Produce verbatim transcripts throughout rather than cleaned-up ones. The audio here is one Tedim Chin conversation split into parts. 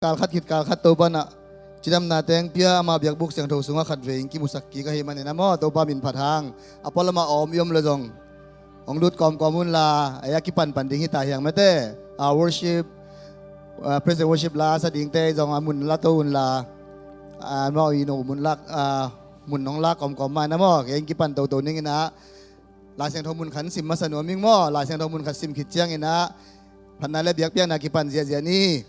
Kalkhat khit kalkhat Topa in ah cidamna teng pia, ama biakbuk siangtho sungah khatvei in kimusak kik ahih manin ah maw, Topa min phat hang a pualam ah a om i om le zong hong lut kawmkawm unla, ei a kipanpan ding hi ta hiang mate. A worship, a praise and worship la sa dingte zong a mun la to unla, a mau i no mun lak, a mun nong lak kawmkawm mah in ah maw, kei in kipan toto ning in ah, Lai Siangtho mun khat sim masa nuam ing maw. Lai Siangtho mun khat sim khit ciangin ah phatna le biakpiakna kipan ziahziah ni.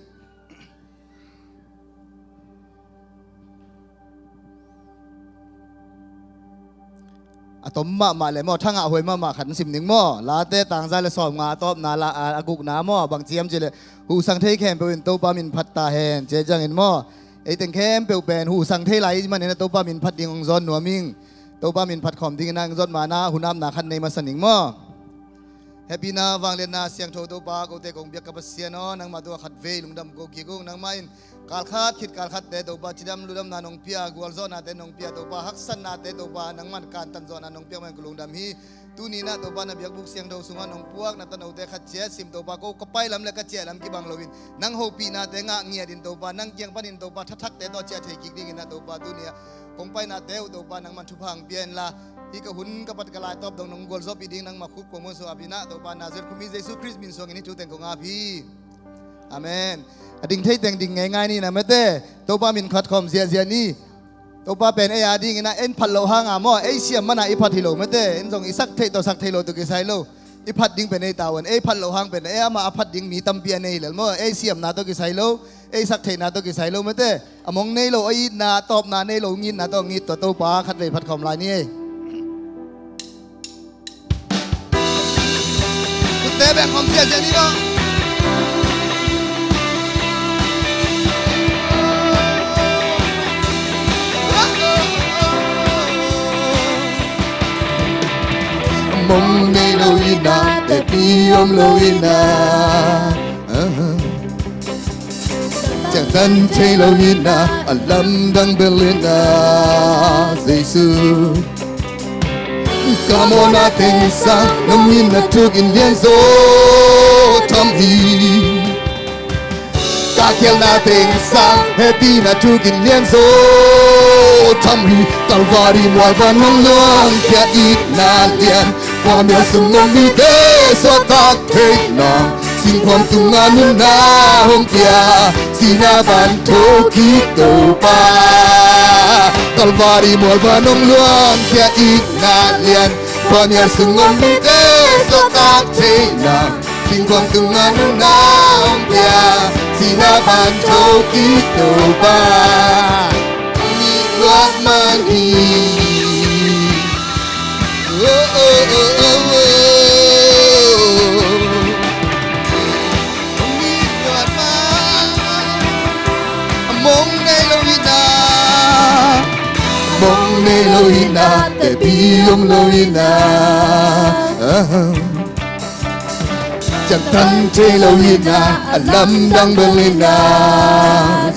A tom mahmah le maw, thangah huai mahmah khat sim ning maw. Late tangza le sawmnga a tawpna la, a, a gukna maw, bang ciam ci le, huhsang thei khempeuh in Topa min phat ta hen ci ciangin maw, ei teng khempeuh pen huhsang thei lai i hih manin ah Topa min phat ding hong zawn nuam ing. Topa min phat khawm dingin ah hong zawn ma-in ah hun apna khat nei masa ning maw. Hehpihna vangliatna siangtho Topa, kote kong biak ka Pasian aw, nangmah tungah khatvei lungdam ko kik ung. Nangmah in kalkhat khit kalkhatte Topa cidam ludamna nong pia, gualzawhnate nong pia Topa, haksatnate Topa nangmah in kantan zawhna nong piak mah in ka lungdam hi. Tuni in ah Topa na biakbuk siangtho sungah nong puak na tanote khat ciat sim Topa, ko ka pai lam le ka ciah lam kibang loin nang hopihnate ngah ngiat in Topa, nang kiang panin Topa thathakte tawh ciah thei kik dingin ah Topa tuni ah kong painate uh Topa nangman thupha hong pia inla, hih ka hun ka pat ka lai tawp dong nong gualzawhpih ding nangmah khuk kong muansuah ap in ah Topa Nazareth khumi Jesu Khrist min suangin hih thu teng kong ap hi. Amen. A ding thei teng ding ngeingai ni na mate. Topa min phat khawm ziahziah ni. Topa pen ei a dingin ah en phat loh hanga maw, ei siam mana i phat hi lo mate. En zong i sak theih tawh sak theih loh tawh kisai lo. I phat ding pen ei tavuan, ei phat loh hang pen ei amah a phat ding mi tampi a nei hi lel maw. Ei siamna tawh kisai lo, ei sak theihna tawh kisai lo mate. A mong nei lo a itna, a tawpna nei lo ngitna tawh ngit tua Topa khatvei phat khawm lai ni ei. Kutte bek khawm ziahziah ni maw. Mong nei lo itna, teci om lo itna. Ciangtan thei lo itna, a lamdang bel itna, Jesu. Ka mawhna teng sang nong itna thukin lianzaw tham hi. Ka khialhna teng sang hehpihna thukin lianzaw tham hi. Kalvari mualvan hong luangkhia itna lian, khuamial sung om mite suahtak theihna, singkhuam tunga nunna hong pia, sihna van thokik Topa. Kalvari mualvan hong luangkhia itna lian, khuamial sung om mite suahtak theihna, singkhuam tunga nunna hong pia, sihna van thokik Topa. Hong it luat man hi. Oh, oh, oh, oh, oh. Hong it luat man. A mong nei lo itna, a mong nei lo itna, teci om lo itna. Ciangtan thei lo itna, a lamdang bel itna,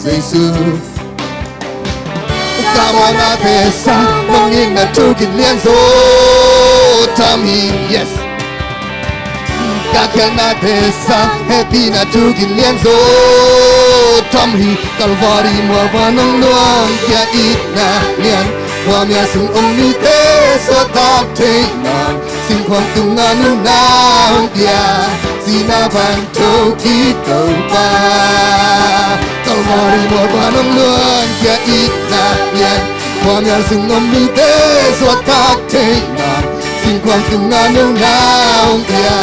Jesu. Ka mawhnate sang nong itna thukin lianzaw tham hi. Yes. Ka khialhnate sang hehpihna thukin lianzaw tham hi. Kalvari mualvan hong luangkhia itna lian, khuamial sung om mite suahtak theihna, singkhuam tunga nunna hong pia, sihna van thokik Topa. Kalvari mualvan hong luangkhia itna lian, khuamial sung om mite suahtak theihna, singkhuam tunga nunna hong pia,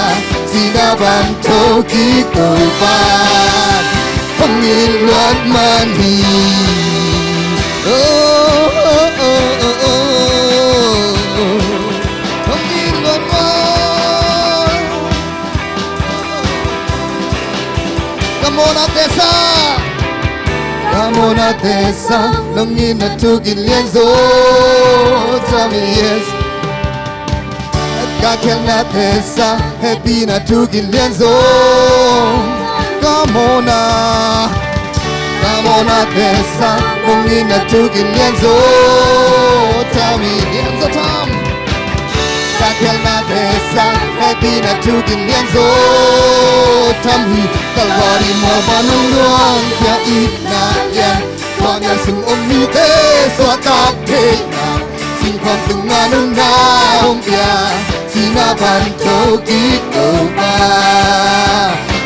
sihna van thokik Topa. Hong it luat man hi. Oh, oh, oh, oh, oh. Hong it luat man. Ka mawhnate sang, ka mawhnate sang nong itna thukin lianzaw tham hi. Yes. Ka khialhnate sang hehpihna thukin lianzaw. Ka mawhna, ka mawhnate sang nong itna thukin lianzaw tham hi. Lianzaw tham. Ka khialhnate sang hehpihna thukin lianzaw Tham hi. Kalvari mualvan hong luang khia, itna lian, khuamial sung om mite suahtak theihna, singkhuam tungah nunna hong pia, sihna van tho kik Topa.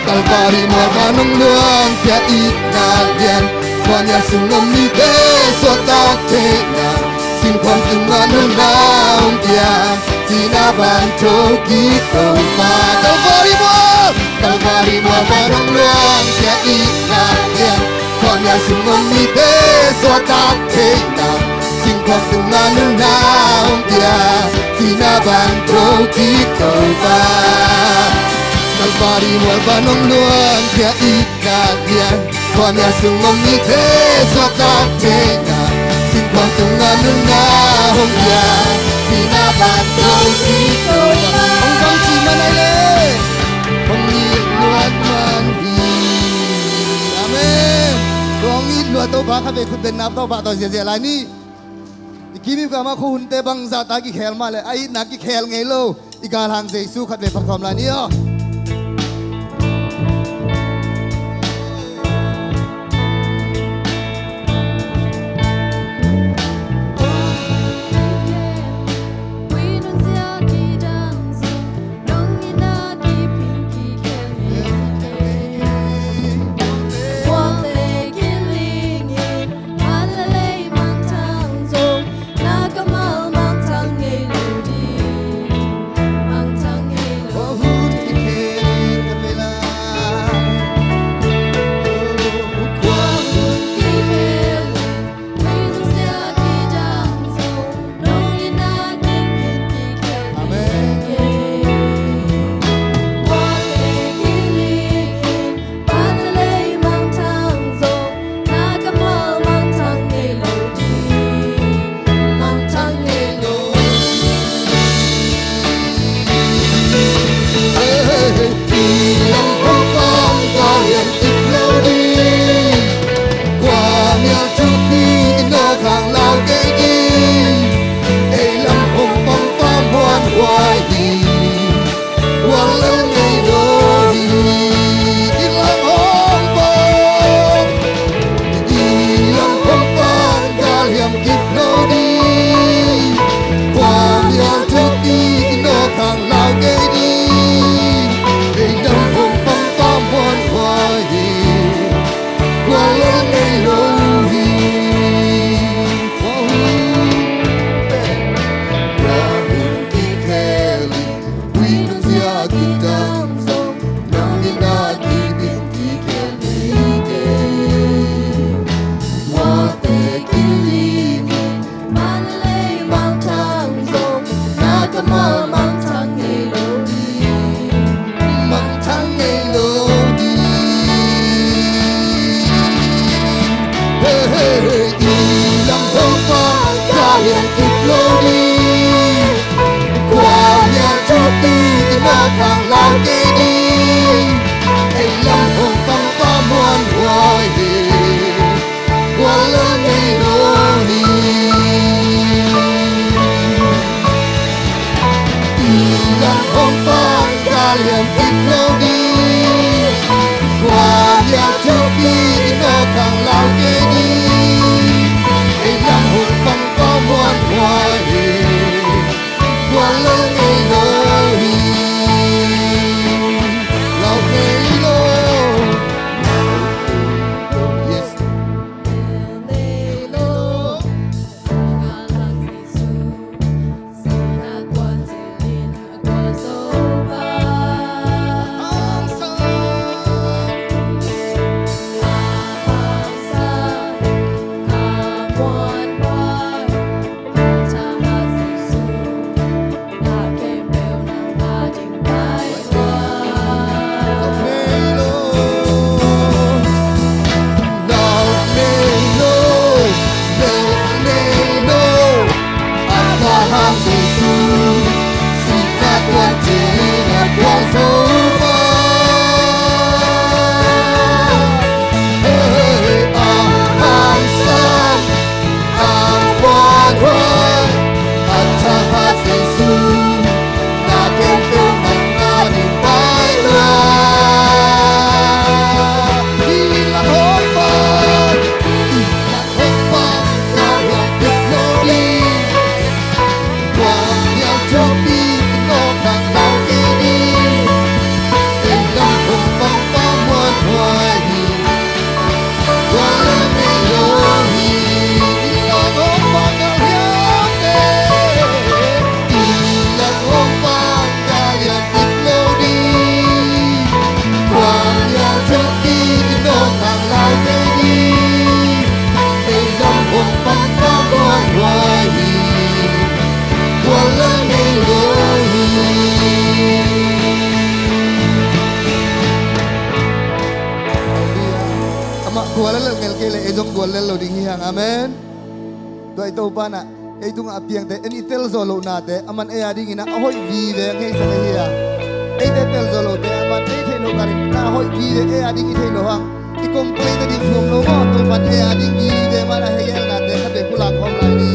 Kalvari mualvan hong luang khia, itna lian, khuamial sung om mite suahtak theihna, singkhuam tungah nunna hong pia, sihna van tho kik Topa. Kalvari mual, Kalvari mualvan hong luang khia, itna lian, khuamial sung om mite suahtak theihna, singkhuam tungah nunna hong pia, sihna van tho kik Topa. Kalvari mualvan hong luang khia, itna lian, khuamial sung om mite suahtak theihna, singkhuam tungah nunna hong pia, sihna van tho kik Topa. Hong bang ci man ai le, hong it luat man hi. Amen. Hong it luat Topa khatvei khut beng na, Topa tawh ziahziah lai ni. I kim i gam ah khuahunte bangzah tak kikhel mah le, a itna kikhel ngei lo. I galhang Jesu khatvei phat khawm lai ni aw. Gual lel ngel kei le ei zong gual lel lo ding hi hang. Amen. Tua i Topa in ah ei tungah a piangte, en i tel zawh lohnate, aman ei a dingin ah a hoih vive a ngeisa ahi a. Eite tel zawh lohte, aman ei theih loh karin a hoih vive, ei a ding i theih loh hang i complain a ding thuam lo maw? Topa in ei a ding vive man a hei elnate khat vei pulak khawm lai ni.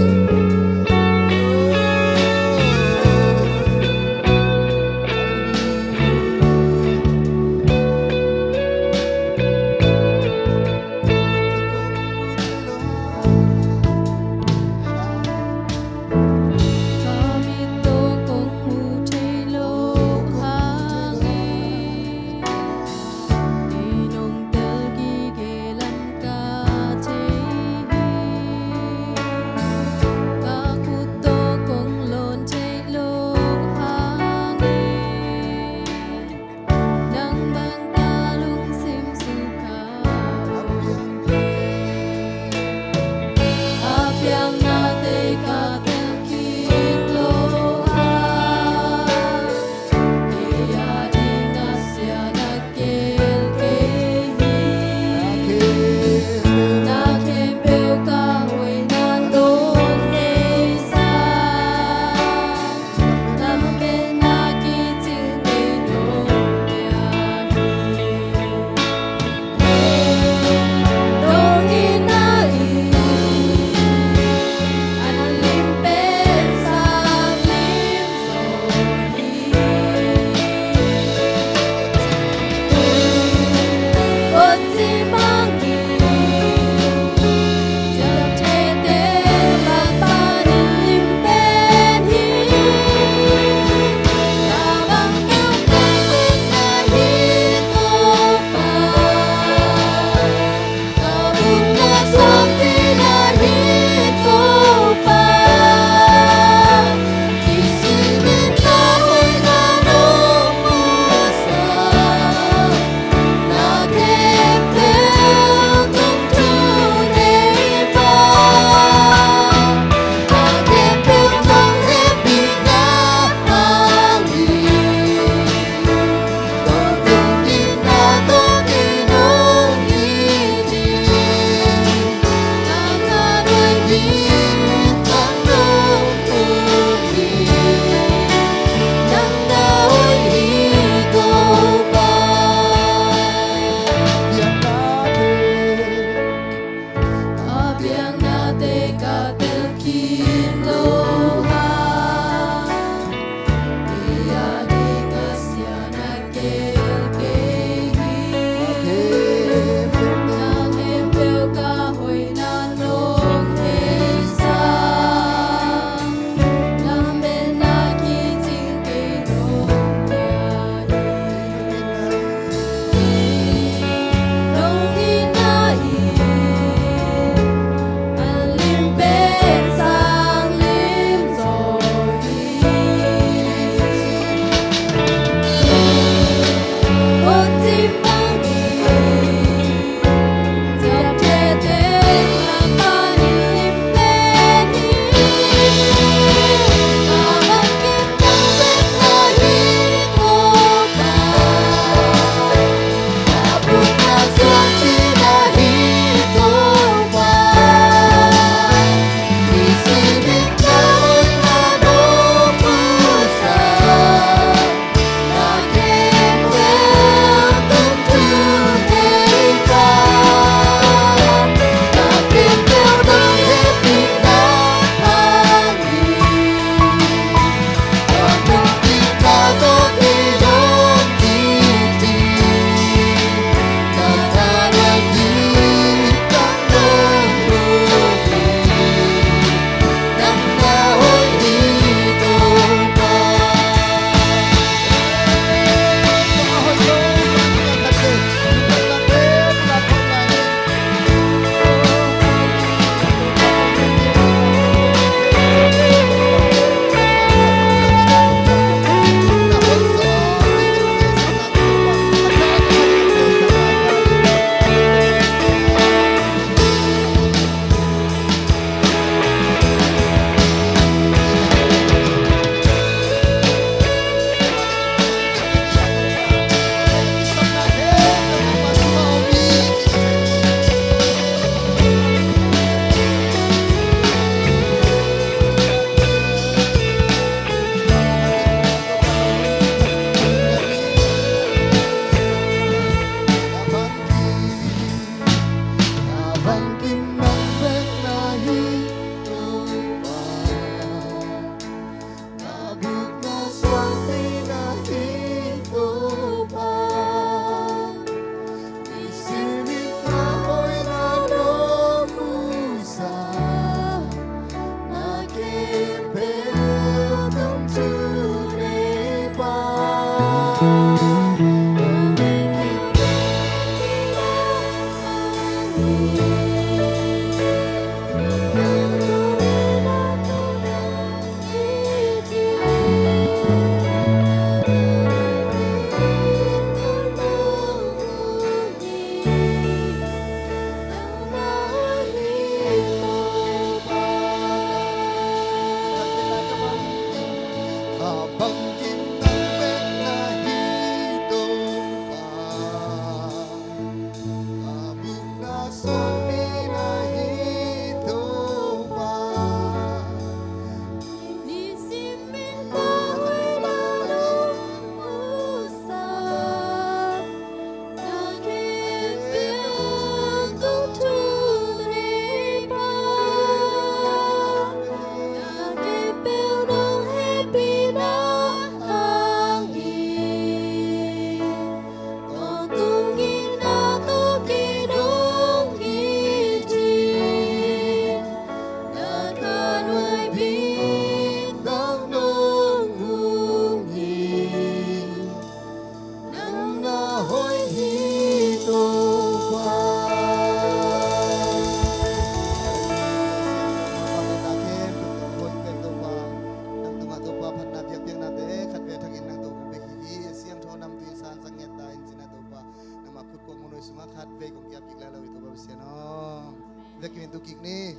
Sungah khat vei kong kiap kik lai lo i Topa Pasian aw. Vek kimin tu kik ni.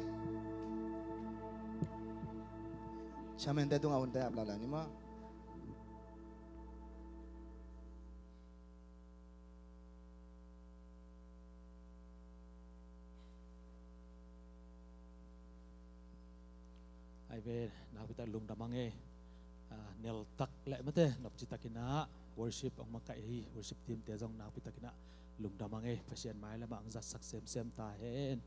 Chairman te tungah hun te ap lai lai ni maw. Ai ve, nakpi tak lungdam ang e. Ah, nel tak le mate, nopci takin ah worship ong makaih hi, worship team te zong nakpi takin ah lungdam ang e. Pasian mai lamah ang zatsak semsem ta hen.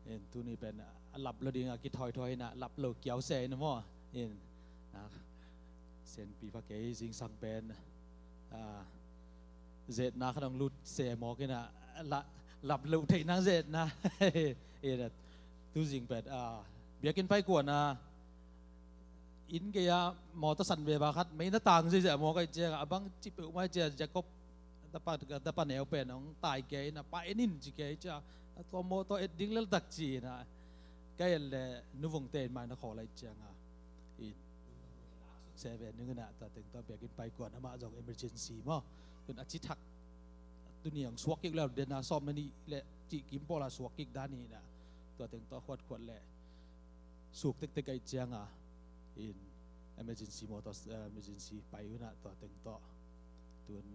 In tuni pen a lap lo ding a kithoithoih in ah lap lo kiau se in maw. In nak senpi pha kei zingsang pen, ah, zetna khat ong lut se mawk in ah la-, lap lo theih nang zetna. In ah tu zing pen, ah, biakinn pai kuan a inn gei a mawtaw san ve ba khat mei na tang zia zia mawk ai ciang a bang ci peuh mai cia Jacob tapa, tapa neu pen ong tai kei na pa en in ci kei cia a tua mawtaw et ding lel tak ci na ka en le nuvung te in mai na khaw lai ciang a in se ve ning na tua teng tua biakinn pai kuan amah zong emergency maw. Tun a ci thak tuni ang suak kik lel den a sawm na nih le ci kim pawl a suak kik dan hi na tua teng tua khuat khuat le suk tektek ai ciang a in emergency mawtaw, eh, emergency pai un ah tua teng tawh tun,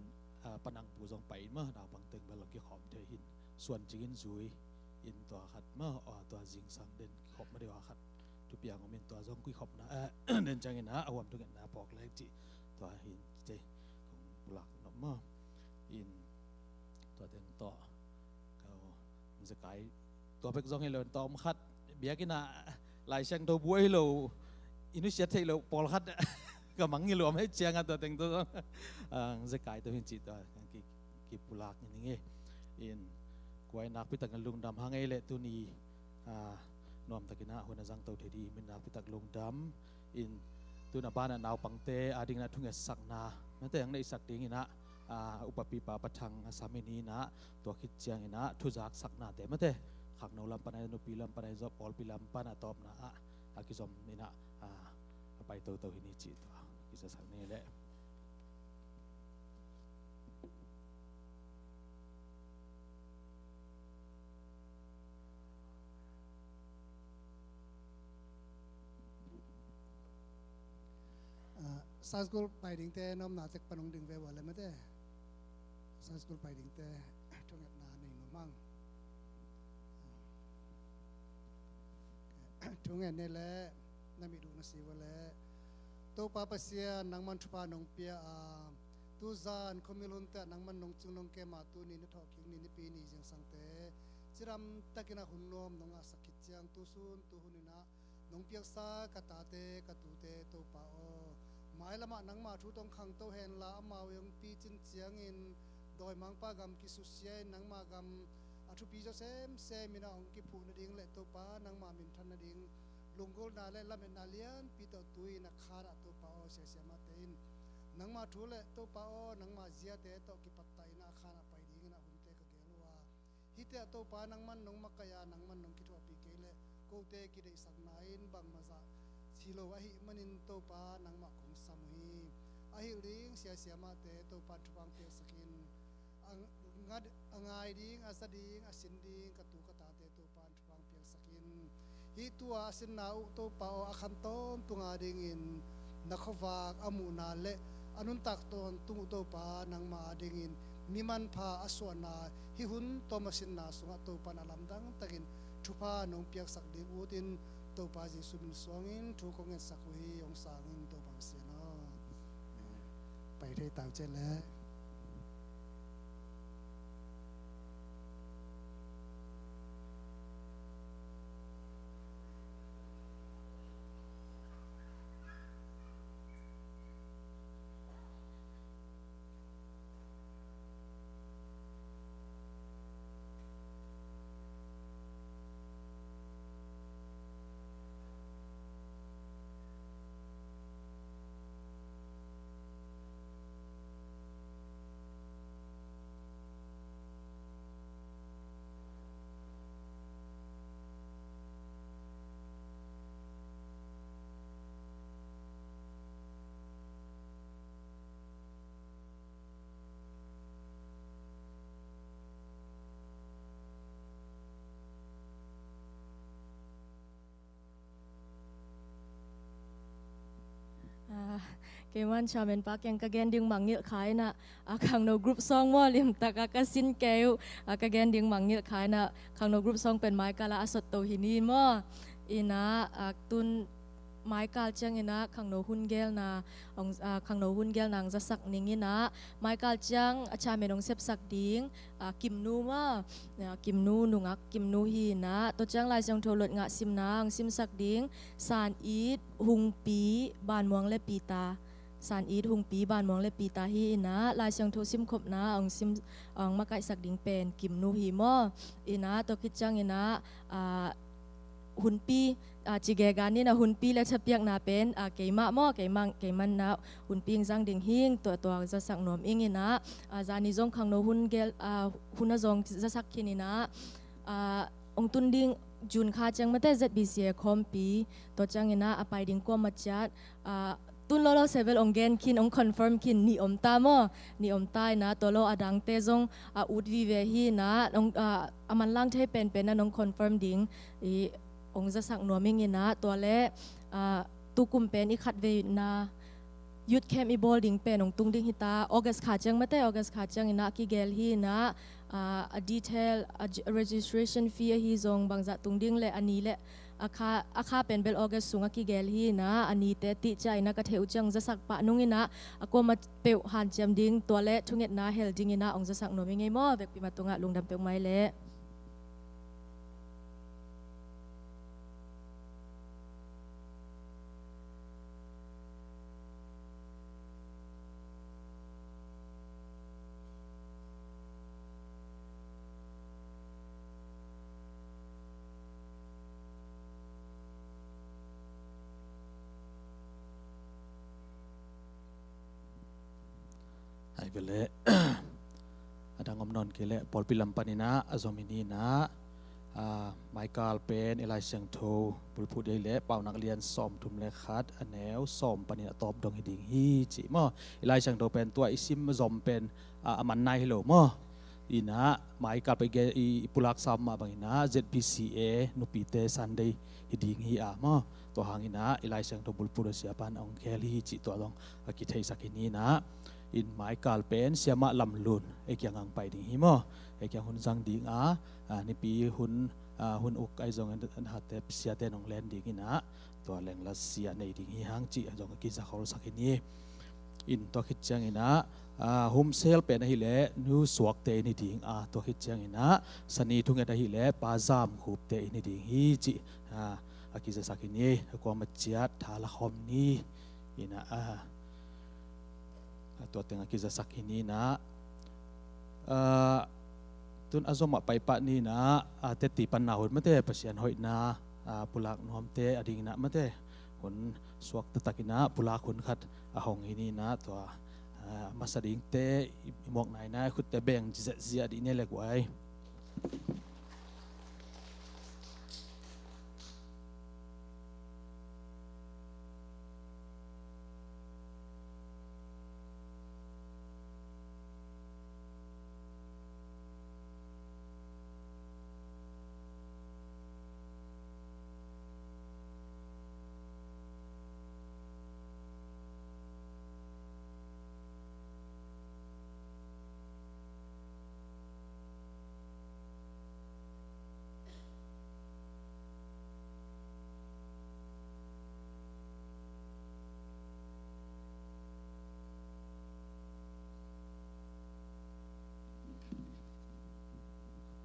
ah, panang pu zong pai in maw naupang teng bel kikhawm thei hin suan cingin zui in tua khat maw, ah, tua zingsang den kikhawm ma deuh a khat thupiang om in tua zong kikhawmna, eh, den ciangin ah a huam thungetna phawk lek cih tua hin te kong pulak nop maw in tua teng tawh ka zekai tua bek zong hi lo in tawm khat biakinn ah Lai Siangtho bu ahi lo, initiate theih lo pawlkhat ka mang hi lo om hei ciang a tua teng tua zong, ah, zekai tua hin cih tua kan ki, kipulak ni nge. In kuai nakpi tak lungdam hang ei le tuni, ah, nuam takin ah hun a zangto thei di min nakpi tak lungdam. In tun a banah naupangte adingin ah thungetsakna mate ang neihsak dingin ah, ah, upapipa pathang a sam in ah tua khit ciangin ah thuzaksaknate mate khangno lam pan ahi, nupi lam pan ahi, zawh pawlpi lam pan a tawpna ah a kizom in ah, ah, a pai toto hi ni cih tua kizasak ni leh. Ah, Sunday school pai dingte na omna tek pan hong ding ve ua le mate. Sunday school pai dingte thungetna nei nuam hang. Thungen nei le na mit uh na si ua le Topa Pasian nangman thupha nong pia a tuzan khomil hunte ah nangman nong cing nong kem a tuni na thawhkik ni nipi ni zingsangte cidam takin ah hun nuam nong ngahsak khit ciang tusun tuhun in ah nong piaksa ka tate ka tute Topa aw, mailamah nangmah thu tawh khangto henla amau i hong picin ciangin dawimangpa gam kisusia in nangmah gam a thupi zaw semsem in ah hong kiphuh nading le Topa nangmah minthan nading lunggulhna le lametna lianpi tawh tu-in a khan ah Topa aw, siasia mahte in nangmah thu le Topa aw, nangmah ziate tawh kipattah in ah a khan ah pai dingin ah hunte ka gel uh a, hihte ah Topa nangman nong makaih a nangman nong kithuahpih kei leh kote kideihsakna in bangmah zah hi lo ahih manin Topa nangmah kong sam uh hi. A hilh ding siasia mahte Topa in thupha hong piaksak in, a nga-, a ngai ding, a za ding, a sin ding ka tu ka tate Topa in thupha hong piaksak in. Hih tu-a a sinna uh Topa aw, a khan tawntung a dingin na khuavak a muhna le a nuntak tawntung uh Topa nangmah a dingin mi manpha a suahna hih hun tawm a sinna sungah Topa in a lamdang takin thupha nong piaksak ding utin Topa Jesu min suangin thu kong ngetsak uh hi. Hong sang in Topa Pasian aw. Pai thei tau ciat leh. Keiman chairman pa kiang ka gen ding mangngilh kha inah, a, khangno group song maw, limtak a ka sin kei uh, a, ka gen ding mangngilh kha inah, khangno group song pen Michael a a sot to hi ni maw. Inah, a, tun Michael ciang inah khangno hun gelna, ong, a, khangno hun gelna ong zasak ning inah, Michael ciang a chairman ong sepsak ding, a, Kimnu maw, a, Kimnu nungak, Kimnu hi inah, tua ciang Lai Siangtho luat ngah simna ong simsak ding, San It, Hungpi, Banmuang le Pita. San It, Hungpi, Banmuang le Pita hi inah, Lai Siangtho simkhopna ong sim, ong makaihsak ding pen Kimnu hi maw. Inah, tua khit ciang inah, a, Hunpi, a, ci gegan inah Hunpi le thapiakna pen, a, keimah maw, keimah, keiman inah Hunpi ing zang ding hing, tua, tua zasak nuam ing inah, a, zani zong khangno hun gel, a, hun a zong zasak khin inah, a, ong tun ding June kha ciang mate Z B C A khawmpi, tua ciang inah a pai ding kuama ciat, a, tun lolo sevel ong gen khin, ong confirm khin, nih om ta maw, nih om ta inah, tua lo a dangte zong, a, ut vive hi inah, ong, a, a manlang thei penpen a nong confirm ding, i, ong zasak nuam ing inah, tua le, a, tukum pen i khatvei na, youth camp i bawl ding pen ong tung ding hi ta, August kha ciang mate, August kha ciang inah kigel hi inah, a, a detail, a, registration fee ahi zong bangzah tung ding le a ni le a kha, a kha pen bel August sung a kigel hi inah, a nite tih ciah inah ka theih uh ciang zasak pah nung inah, a kuama peuh hanciam ding, tua le thungetna hel ding inah ong zasak nuam ing ei maw, vekpi mah tungah lungdam peuh mai leh. Ai vele, a dang om nawn kei leh pawlpi lam pan inah a zom hi ni inah, a, Michael pen i Lai Siangtho bulphuh dei leh Paunak lian sawmthum le khat, a neu sawm panin a tawp dong hi ding hi ci maw. I Lai Siangtho pen tua i sim zom pen, a, a man nai hi lo maw. Inah Michael pen i, i pulak sam mah bang inah Z B C A nupite Sunday hi ding hi a maw. Tua hang inah i Lai Siangtho bulphuh a siapa in ong khel hi cih tua zong a kitheisak hi ni inah. In Michael pen siamah Lam Lun ei kiang ang pai ding hi maw. Ei kiang hun zang ding a, a, nipi hun, a, hun uk ai zong in hatep siate nong len ding inah, tua lengla sia nei ding hi hang cih a zong a kiza kholsak hi ni. In tua khit ciang inah, a, humsel pen ahileh Nu Suakte in hi ding a, tua khit ciang inah Sani thunget ahileh Pa Zam Khupte in hi ding hi cih, a, a kizasak hi ni. A kuama ciat tha la khawm ni inah, a, a, tua teng a kizasak hi ni inah, a, tun a zom ah paipah ni inah, a, teti panna hun mate Pasian hoihna, a, pulak nuamte a ding inah mate hun suak taktak inah pulak hun khat a hong hi ni inah, tua, a, masa dingte i, i muakna inah khutte beng ziahziah dih ni le guai.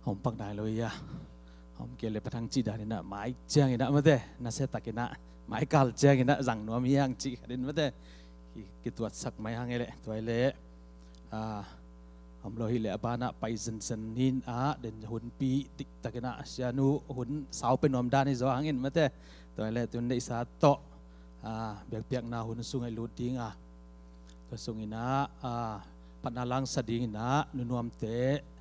Hong pak nai lo ia. Hong kei le pathang cih dan inah mai ciang inah mate, nasia tak inah mai kal ciang inah zang nuam hiang cih khat in mate. Ki, kituatsak mai hang ei leh, tua ei leh. A, om lo hileh a banah pai zenzen ni inah, den hunpi tiktak inah sianu hun sau pe nuam dan hi zaw hang in mate. Tua ei leh tun deihsa tawh, a, biakpiakna hun sung ei lut ding a, tua sung inah, a, phatna langsa ding inah Nu Nuamte,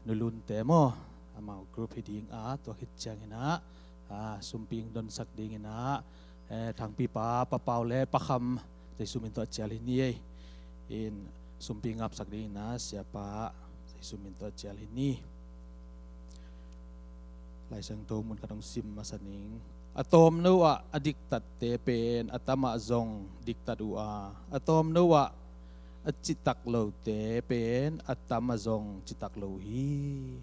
Nu Lunte maw, amau group hi ding a, tua khit ciang inah, a, sumpi ong donsak ding inah, eh, Thangpipa, Pa Pau le Pa Kham, Zeisu min tawh a cial hi ni ei. In sumpi ong apsak ding inah siapa, Zeisu min tawh a cial hi ni. Lai Siangtho mun khat ong sim masa ning. A tawmno ah a diktatte pen a tam ah zong diktat uh a, a tawmno ah a citak lote pen a tam ah zong citak lo uh hi.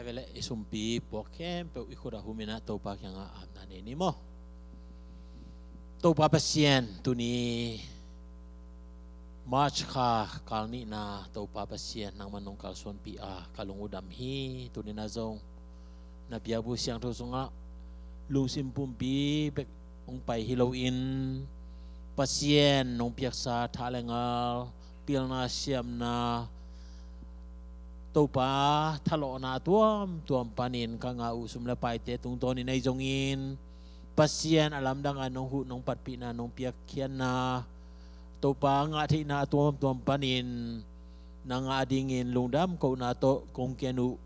A vele i sumpi puak khempeuh i khut ah humin ah Topa kiangah apna nei ni maw? Topa Pasian, tuni March kha kal nihna Topa Pasian, nangman nong kalsuanpih a ka lung uh dam hi. Tuni na zong na biakbuk siangtho sungah lungsim pumpi bek hong pai hi loin, Pasian nong piaksa tha le ngal, pilna siamna, Topa thalawhna tuamtuam panin ka ngah uh sum le paite tungtawnin ahi zongin, Pasian a lamdang a nong huh nong patpihna nong piakkhiatna, Topa ngah theihna a tuamtuam panin na ngah dingin lungdam kohna tawh kong ken uh.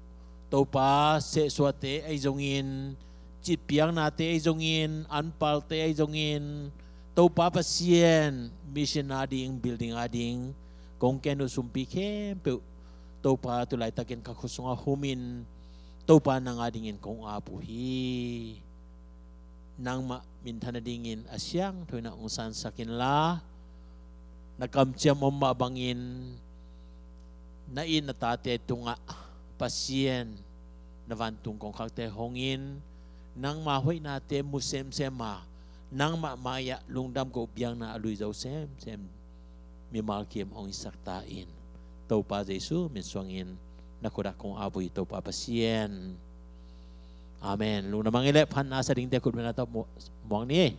Topa sehsuahte ahi zongin, citpiaknate ahi zongin, anpalte ahi zongin, Topa Pasian mission a ding, building a ding kong ken uh sumpi khempeuh Topa tulaitakin ka khut sungah humin, Topa nang a dingin kong ap uh hi. Nangmah minthan nadingin a siangtho in ah hong sansak inla, na kamciam om mah bangin na it na tate tungah Pasian na vantung kongkhakte hongin, nangma hoihnate mu semsem a, nangmah mai-ah lungdam koh biakna a luizo semsem mimal kim hong hisak ta in. Topa Jesu min suangin na khut ah kong ap uh hi Topa Pasian. Amen. Lungdam a ngei leh phatna sa dingte khut bengna tawh mu-, muang ni.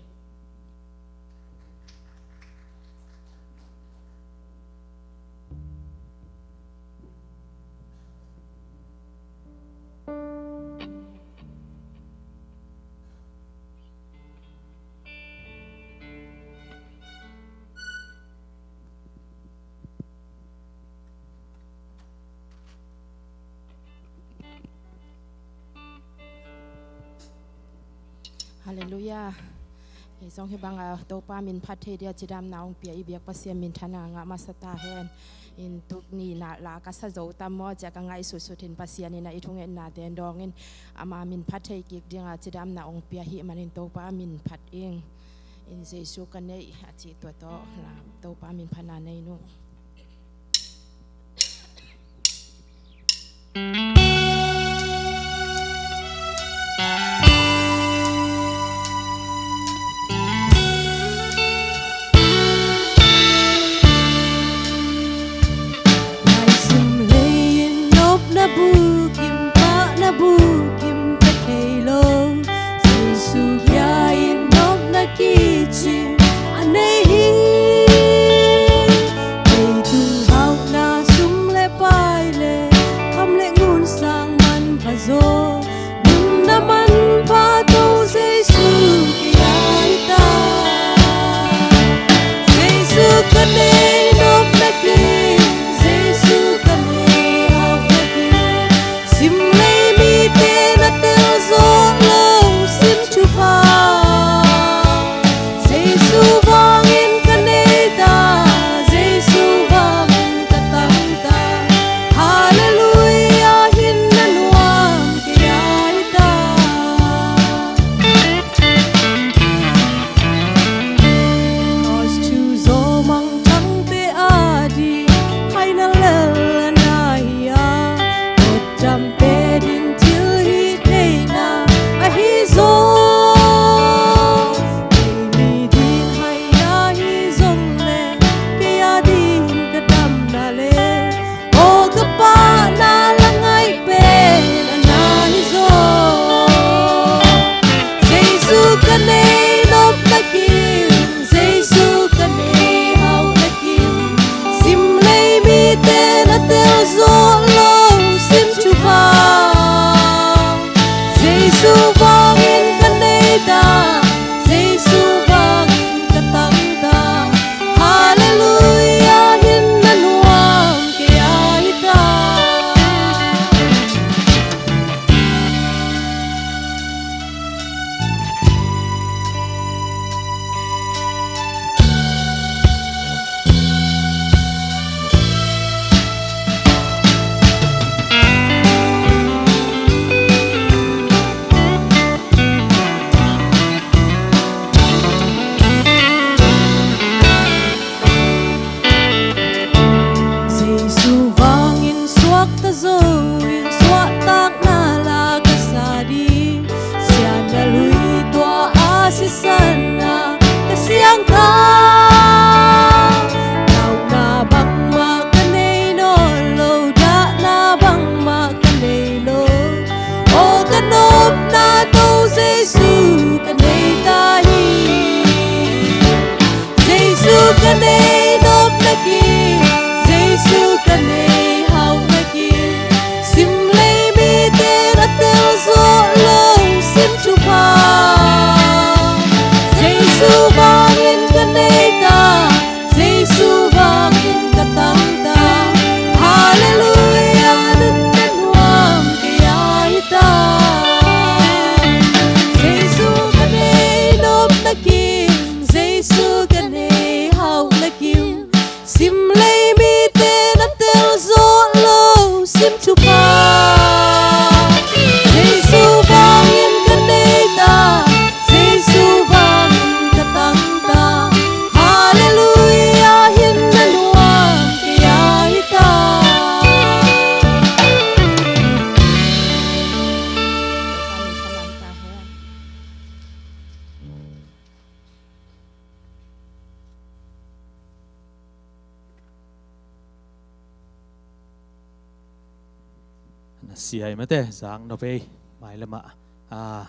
Halleluiah. Kei zong hih bangah Topa min phat thei dia cidamna hong pia i biak Pasian minthanna ngah masa ta hen. In tuk ni na la ka sa zo tam maw cia ka ngaihsutsut in Pasian in a i thungetnate dawngin ama min phat thei kik dinga cidamna hong pia hih manin Topa min phat ing. In Jesu ka neih a cih tua tawh la Topa min phatna nei nu. Laisim lei in nopna bukim, pahna bukim ka thei lo. Jesu kia in nopna kicing a nei hi. Leitung hauhna sum le pai le kham le ngun sang manpha zaw, nunna manpha Topa Jesu kia hi ta. Jesu ka nei nopna kim, Jesu ka nei hauhna kim. Sim lei mite na tel zawh lo sim thupha. Jesu vangin ka nei ta, Jesu vangin ka tang ta. Halleluiah, hinna nuam kei a hi ta. Cross thu zaw mangthangte a ding haina lel a na hi a, kotdamte ding thil hi theihna ahi zaw. Kei mi ding haina hi zong le kei a ding ka damna le aw ka pahna la ngaih pen a na hi zaw. Jesu ka nei nopna kim, Jesu ka nei hauhna kim. Sim lei mite na tel zawh lo sim thupha. Jesu vangin ka nei ta, Jesu vangin ka tang ta. Halleluiah, hinna nuam kei a hi ta. Na sia i mate, zang nop ei, mai lamah. Ah,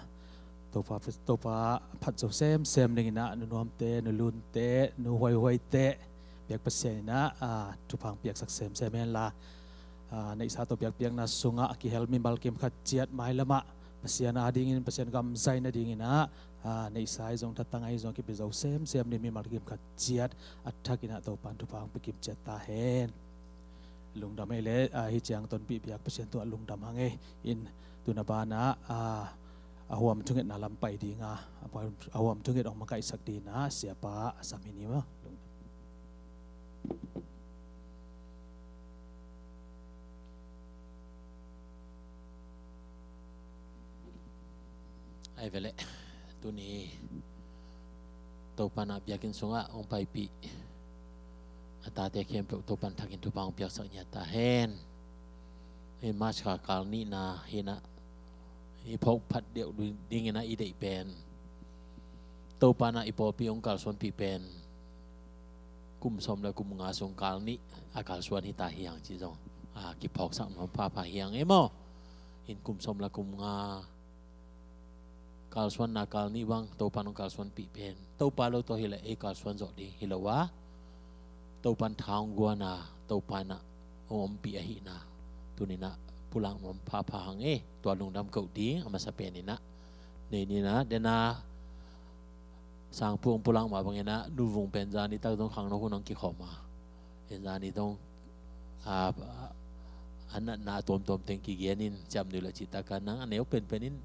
Topa, Topa phat zo semsem dingin ah, nu Nuamte, nu Lunte, nu Huaihuaite, biak Pasian in ah, ah, thupha piaksak semsem hen la. Ah, neihsa tawh biakpiakna sungah a kihel mimal kim khat ciat mai lamah Pasian adingin, Pasian gam zai nadingin ah, ah, neihsa ahi zong, thatang ahi zong, kipia zo semsem ding mimal kim khat ciat a thakin ah Topan thupha hong pia kim ciat ta hen. Lungdam ei le, ah, hih ciang tonpih biak Pasian tungah lungdam hang ei. In tuna banah, ah, a huam thungetna lam pai ding a, a huam, a huam thunget hong makaihsak ding ah, siapa a sam hi ni maw. Lungdam. Ai vele, tuni Topan ah biakinn sungah hong paipih a tate khempeuh Topan thakin thupha hong piaksak ngiat ta hen. Hih March kha kal nihna hi in ah, i phawk phat deuh dingin ah i deih pen, Topan ah i pawlpi hong kalsuanpih pen kum sawm le kum nga sung kal nih a kalsuan hi ta hi hang ci zong, a, kiphawksak nuam phapha hi hang ei maw. In kum sawm le kum nga kalsuanna kal nih bang Topan hong kalsuanpih pen Topa lo tawh hi leh ei kalsuan zawh ding hi lo a, Topan tha hong guan a, Topan ah hong ompih ahihna tuni in ah pulak nuam phapha hang ei. Tua lungdam koh ding a masa pen in ah, nei ni in ah, den a Sangpu hong pulak mah bangin ah, Nu Vung pen zani tak zong khangno hun hong kikhawm a, en zani zong, a, a natna a tuamtuam teng kigen in, ciamnuih lah cih tak a nang a neu penpen in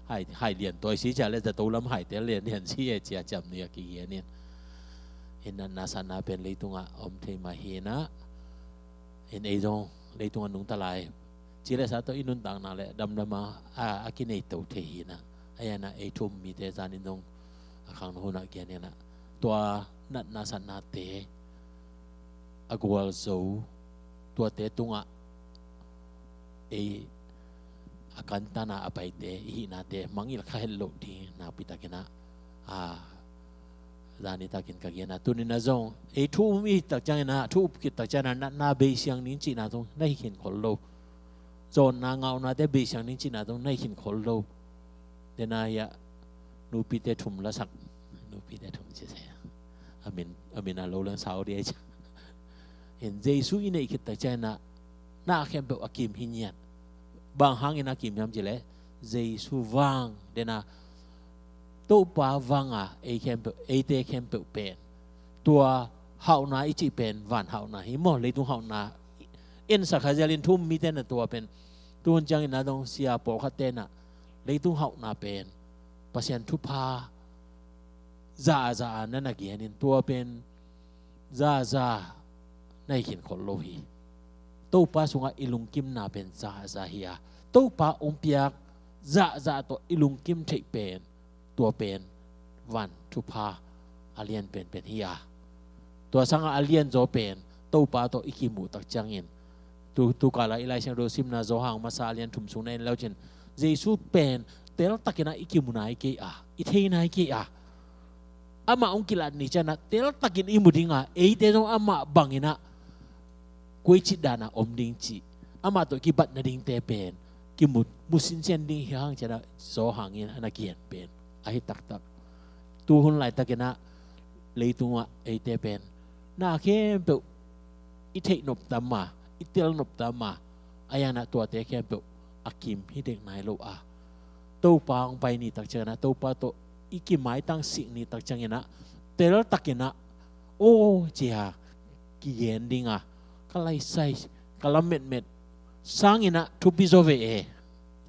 hai, hai lian tawi si cia le zato lam hai tel lian lian si e cia ciamnuih a kigen in. En natna satna pen leitungah om thei mah hi in ah, en ei zong leitungah nungta lai ci le sa tawh i nuntakna le damdam a, a, a kinei to thei hi in ah, a ian ah ei thu um mite zan in zong a khangno hun ah kian in ah, tua natna satnate a gualzo, tuate tungah ei a kantan a a paite, i hihnate mangngilh kha het loh ding nakpi takin ah, a, zani takin ka gen a, tuni in ah zong ei thu um i hih tak ciangin ah, thu up khit tak ciangin ah natna bei siang ning cihna zong na hi khin khol lo. Zawnna ngaunate bei siang ning cihna zong na hi khin khol lo. Tena hiah nupite thum lasak, nupite thum ci se a, a min, a min a lo leng sau dih. In Jesu i neih khit tak ciangin ah na khempeuh a kim hi ngiat. Bang hangin a kim hiam ci leh Jesu vang, tena Topa vang a ei khempeuh, eite khempeuh pen tua hauhna i cih pen van hauhna hi maw, leitung hauhna. Ensak kha zial in thu um mite na tua pen tuhun ciangin a dong sia pawlkhatte na leitung hauhna pen Pasian thupha zaza a na na gen in, tua pen zaza na hi khin khol lo hi. Topa sungah i lungkimna pen zaza hi a, Topa hong piak zaza tawh i lungkim theih pen tua pen van thupha a lian penpen hi a, tua sangah a lianzaw pen Topa tawh i kimuh tak ciangin, tu, tu kala i Lai Siangtho simna Johan masa a lian thum sung na en leucin, Jesu pen teltakin ah i kimu nai kei a, i thei nai kei a, amah hong kilat ni ciangin ah teltakin i mu ding a, eite zong amah bangin ah koici dan a om ding cih, amah tawh kibat nadingte pen kimu, mu sinsian ding hi hang ciangin ah Johan in a na gen pen ahi taktak. Tuhun laitakin ah leitungah eite pen na khempeuh i theih nop tam a, i tel nop tam a, a ian ah tuate khempeuh a kim hi dek nai lo a, Topa hong pai ni tak ciangin ah, Topa tawh i kimaitang sik ni tak ciangin ah teltakin ah, aw cia kigen ding a, ka laisai, ka lametmet sangin ah thupi zaw ve e,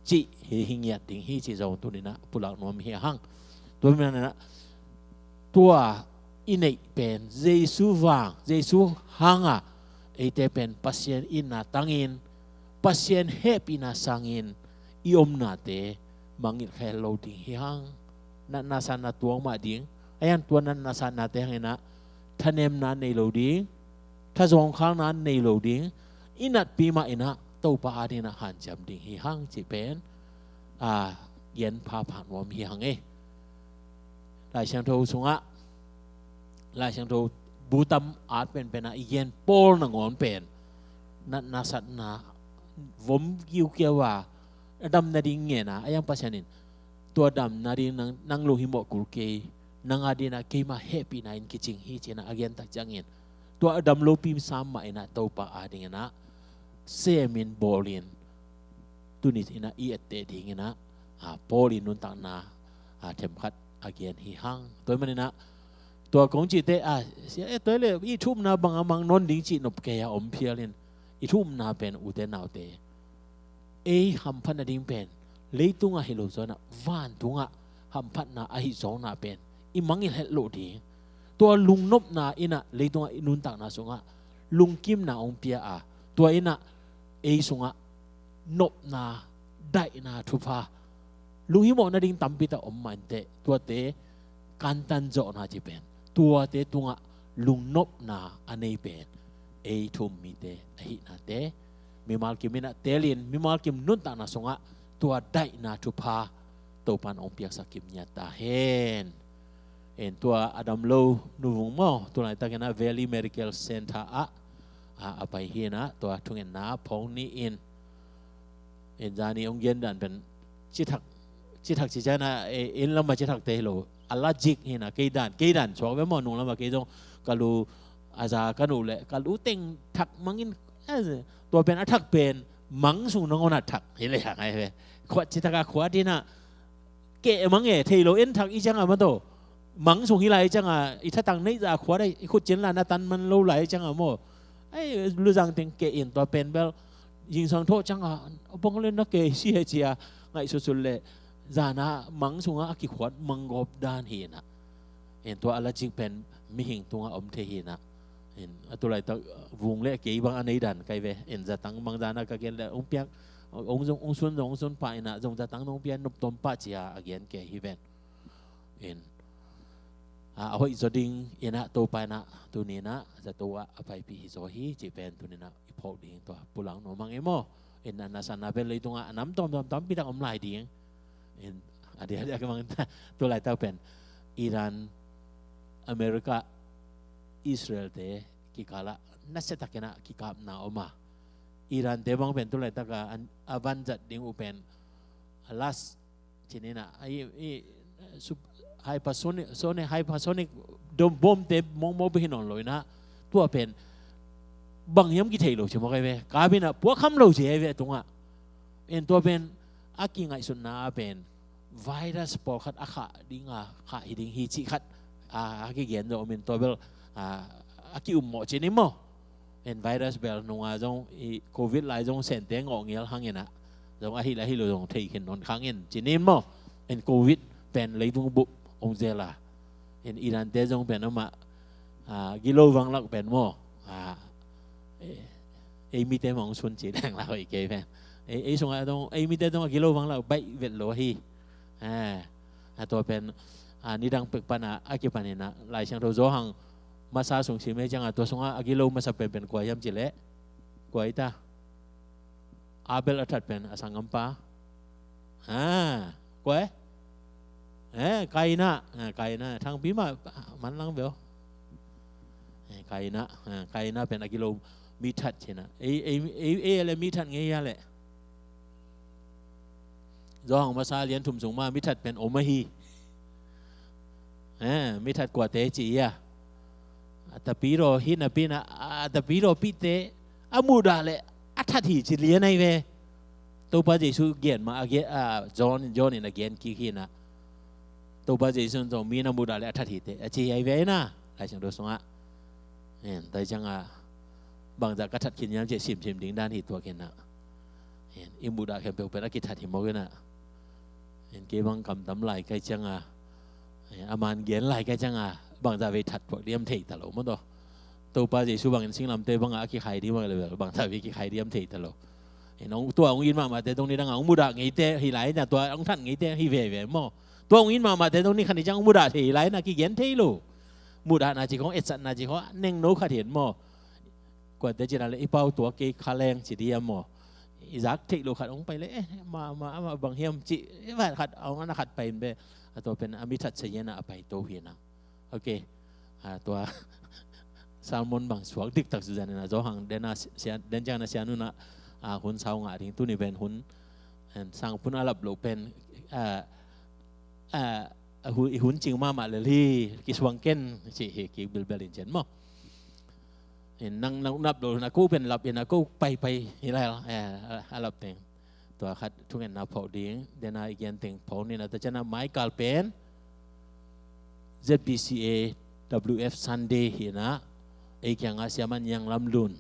cih hi, hi ngiat ding hi cih zong tuni in ah pulak nuam hi a hang. Tua manin ah tua i neih pen Jesu vang, Jesu hang a eite pen Pasian itna tangin, Pasian hehpihna sangin i omnate mangngilh kha het lo ding hi hang. Natna satna tuang mah ding, a ian tua natna satnate hangin ah thanemna nei lo ding, thazawngkhalna nei lo ding, i natpi mah in ah Topa adingin ah hanciam ding hi hang cih pen, a, gen phapha nuam hi hang e. Lai Siangtho sungah, Lai Siangtho bu tam at penpen ah i gen pawl nangawn pen natna satna vom kiukiau a, a dam nading ngen a, a yang Pasian in tua dam nading nang, nang lunghimawh kul kei, nang a dingin a keima hehpihna in kicing hi ci-in a, a gen tak ciangin tua a dam lopi sam mah in a Topa a dingin a semin bawlin tuni in a i etteh dingin a, a, Paul in nuntakna, a, themkhat a gen hi hang. Tua ahih manin a tua kong cihte, a, sia, eh, tua le i thu-umna bang a mang nawn ding cih nop kei a om phial in, i thu-umna pen ute naute, ei hamphat nading pen leitungah hi lo zaw in a, vantungah hamphatna ahi zawkna pen i mangngilh het loh ding. Tua lungnopna in a leitungah i nuntakna sungah lungkimna hong pia a, tua in a ei sungah nopna, daihna thupha, lunghimawh nading tampi tak om mah inteh, tuate kantan zawhna ci pen, tuate tungah lungnopna a nei pen ei thu-um mite ahihnate mimal kim in a telin, mimal kim nuntakna sungah tua daihna thupha Topa'n hong piaksak kim ngiat ta hen. En, tua a dam lo nuvung maw, tulaitak in a Valley Medical Center ah, a, a pai hi in a, tua thungetna phawng ni in. En, zani hong gen dan pen cithak, cithak ci ciang a, e, inn lam a cithakte hi lo, allergic hi in a, kei dan, kei dan suak ve maw, nung lam a kei zong ka lu a za ka nuh leh ka lu teng thak mang in, eh, tua pen a thak pen mang sung nangawn a thak hi leh hang ai ve. Khuat cithak a khuat in a, keh mang e, thei lo, en thak i ciang a maw, tua mang sung hi lai i ciang a, i thatang neih zah a khuat a, i khut cin la na tan man lo lai i ciang a maw, ai, luzang teng keh in, tua pen bel zingsang thawh ciang a, a bang le na keh si he ci a ngaihsutsut leh zan a mang sungah a kikhuat manggawp dan hi in a. En, tua allergic pen mihing tungah om thei hi in a. En, a tulaitak vung le kei bang a nei dan kai ve. En, zatang bang zan a ka gen leh hong piak, hong zong, hong sun zong, hong sun pah in a, zong zatang nong pia nop tom pah ci a, a gen kei hi ven. En, a, a hoih zaw ding in a, Topa in a tuni in a zato ah a paipih hi zaw hi cih pen tuni in a i phawk ding tua pulak nuam hang e maw. En, a nasana pen leitungah a nam tuamtuam tampi tak om lai ding. En, a diakdiak mang ta, tulaitak pen Iran, America, Israel te kikal ah nasia tak in a kikapna om a, Iran te bang pen tulaitak a, an, a vanzat ding uh pen a last ci-in a, a, i, i, sup-, hypersonic, sonic, hypersonic dom, bom te mawkmawk bek hi nawn lo in a, tua pen bang hiam kithei lo ci mawk ai ve. Kap in a puak kham lo ci ai ve a tungah. En, tua pen a kingaihsutna a pen virus pawlkhat a khah ding a, khah hi ding hi cih khat, a, a kigen zaw om in, tua bel, a, a ki-um mawh ci ni maw. En, virus bel nung a zong, i covid lai zong Sente ngawh ngial hang in a, zong ahi leh ahi lo zong thei khin nawn khang in ci ni maw. En, covid pen leitung bup hong zel a. En, Iran te zong pen amah, a, gilo vanglak pen maw, a, e, ei mite mah hong sun ci leng la hoih kei pen. Ei, ei sungah zong ei mite zong a gilo vanglak baih vet lo hi. A, a, tua pen, a, nidang pek pan a, a kipan in a, Lai Siangtho Johan masa sung sim ei ciang a, tua sungah a gilo masa penpen kua hiam cih leh, kua hi ta? Abel a that pen a sanggampa. A, kua e? E, Kaina. A, Kaina. Thangpi mah manlang bel. E, Kaina. A, Kaina pen a gilo mi that ci in a. Ei, ei, ei, ei leh mi that ngei a leh. Johan masa lian thum sung mah mi that pen om ahi. E, mi that kuate ci a, a tapidaw hi napi in a, a tapidaw pihte a muhdah leh a that hi ci lian ai ve. Topa Jesu gen mah a gen, a, John, John in a gen kik hi in a. Topa Jesu in zong mi na muhdah leh a that hi teh a ci ai ve in a, Lai Siangtho sungah. En, tua ciang a, bangzah ka that khin hiam cih simsim ding dan hi tuak in a. En, i muhdah khempeuh pen a kithat hi mawk in a. En, kei bang kamtam lai kai ciang a, en, a man gen lai kai ciang a, bangzah vei that puak diam thei ta lo maw taw. Topa Jesu bangin singlamteh bang a kikhai ding bang leh bel, bangzah vei kikhai diam thei ta lo. En, hong, tua hong it mahmahte zong nidang a hong muhdah ngeite hi lai in a, tua hong that ngeite hi veve maw. Tua hong it mahmahte zong ni khat ni ciang hong muhdah thei hi lai in a, kigen thei lo. Muhdahna ci khong, etsakna ci khong, nengno khat hi in maw. Kuate ci dan leh i pau tua kei kha leng ci diam maw. I zak theih lo khat hong pai leh, eh, ma, ma, ma, bang hiam ci, eh, vat khat, hong ana khat pai in ve. A tua pen a mi that sa hian a, a pai to hi in a. Ok. A, tua sermon bang suak diktak zu zan in a, Johan den a sia, den ciang a sia nu in a, a hun sau ngah ding, tuni pen hun, en, sangpun a lap loh pen, a, a, a hu-, i hun cing mahmah lel hi, kisuang ken, ci hi kik bilbel in cen maw. In nang, nang nap loh na ko pen lap in a ko paipai hi lai, eh, a, a lap teng. Tua khat thungetna phawk ding, dena i gen teng phawk ni na, ta ciana mai kal pen Z B C A W F Sunday hi na, ei kianga siaman Yang Lam Lun,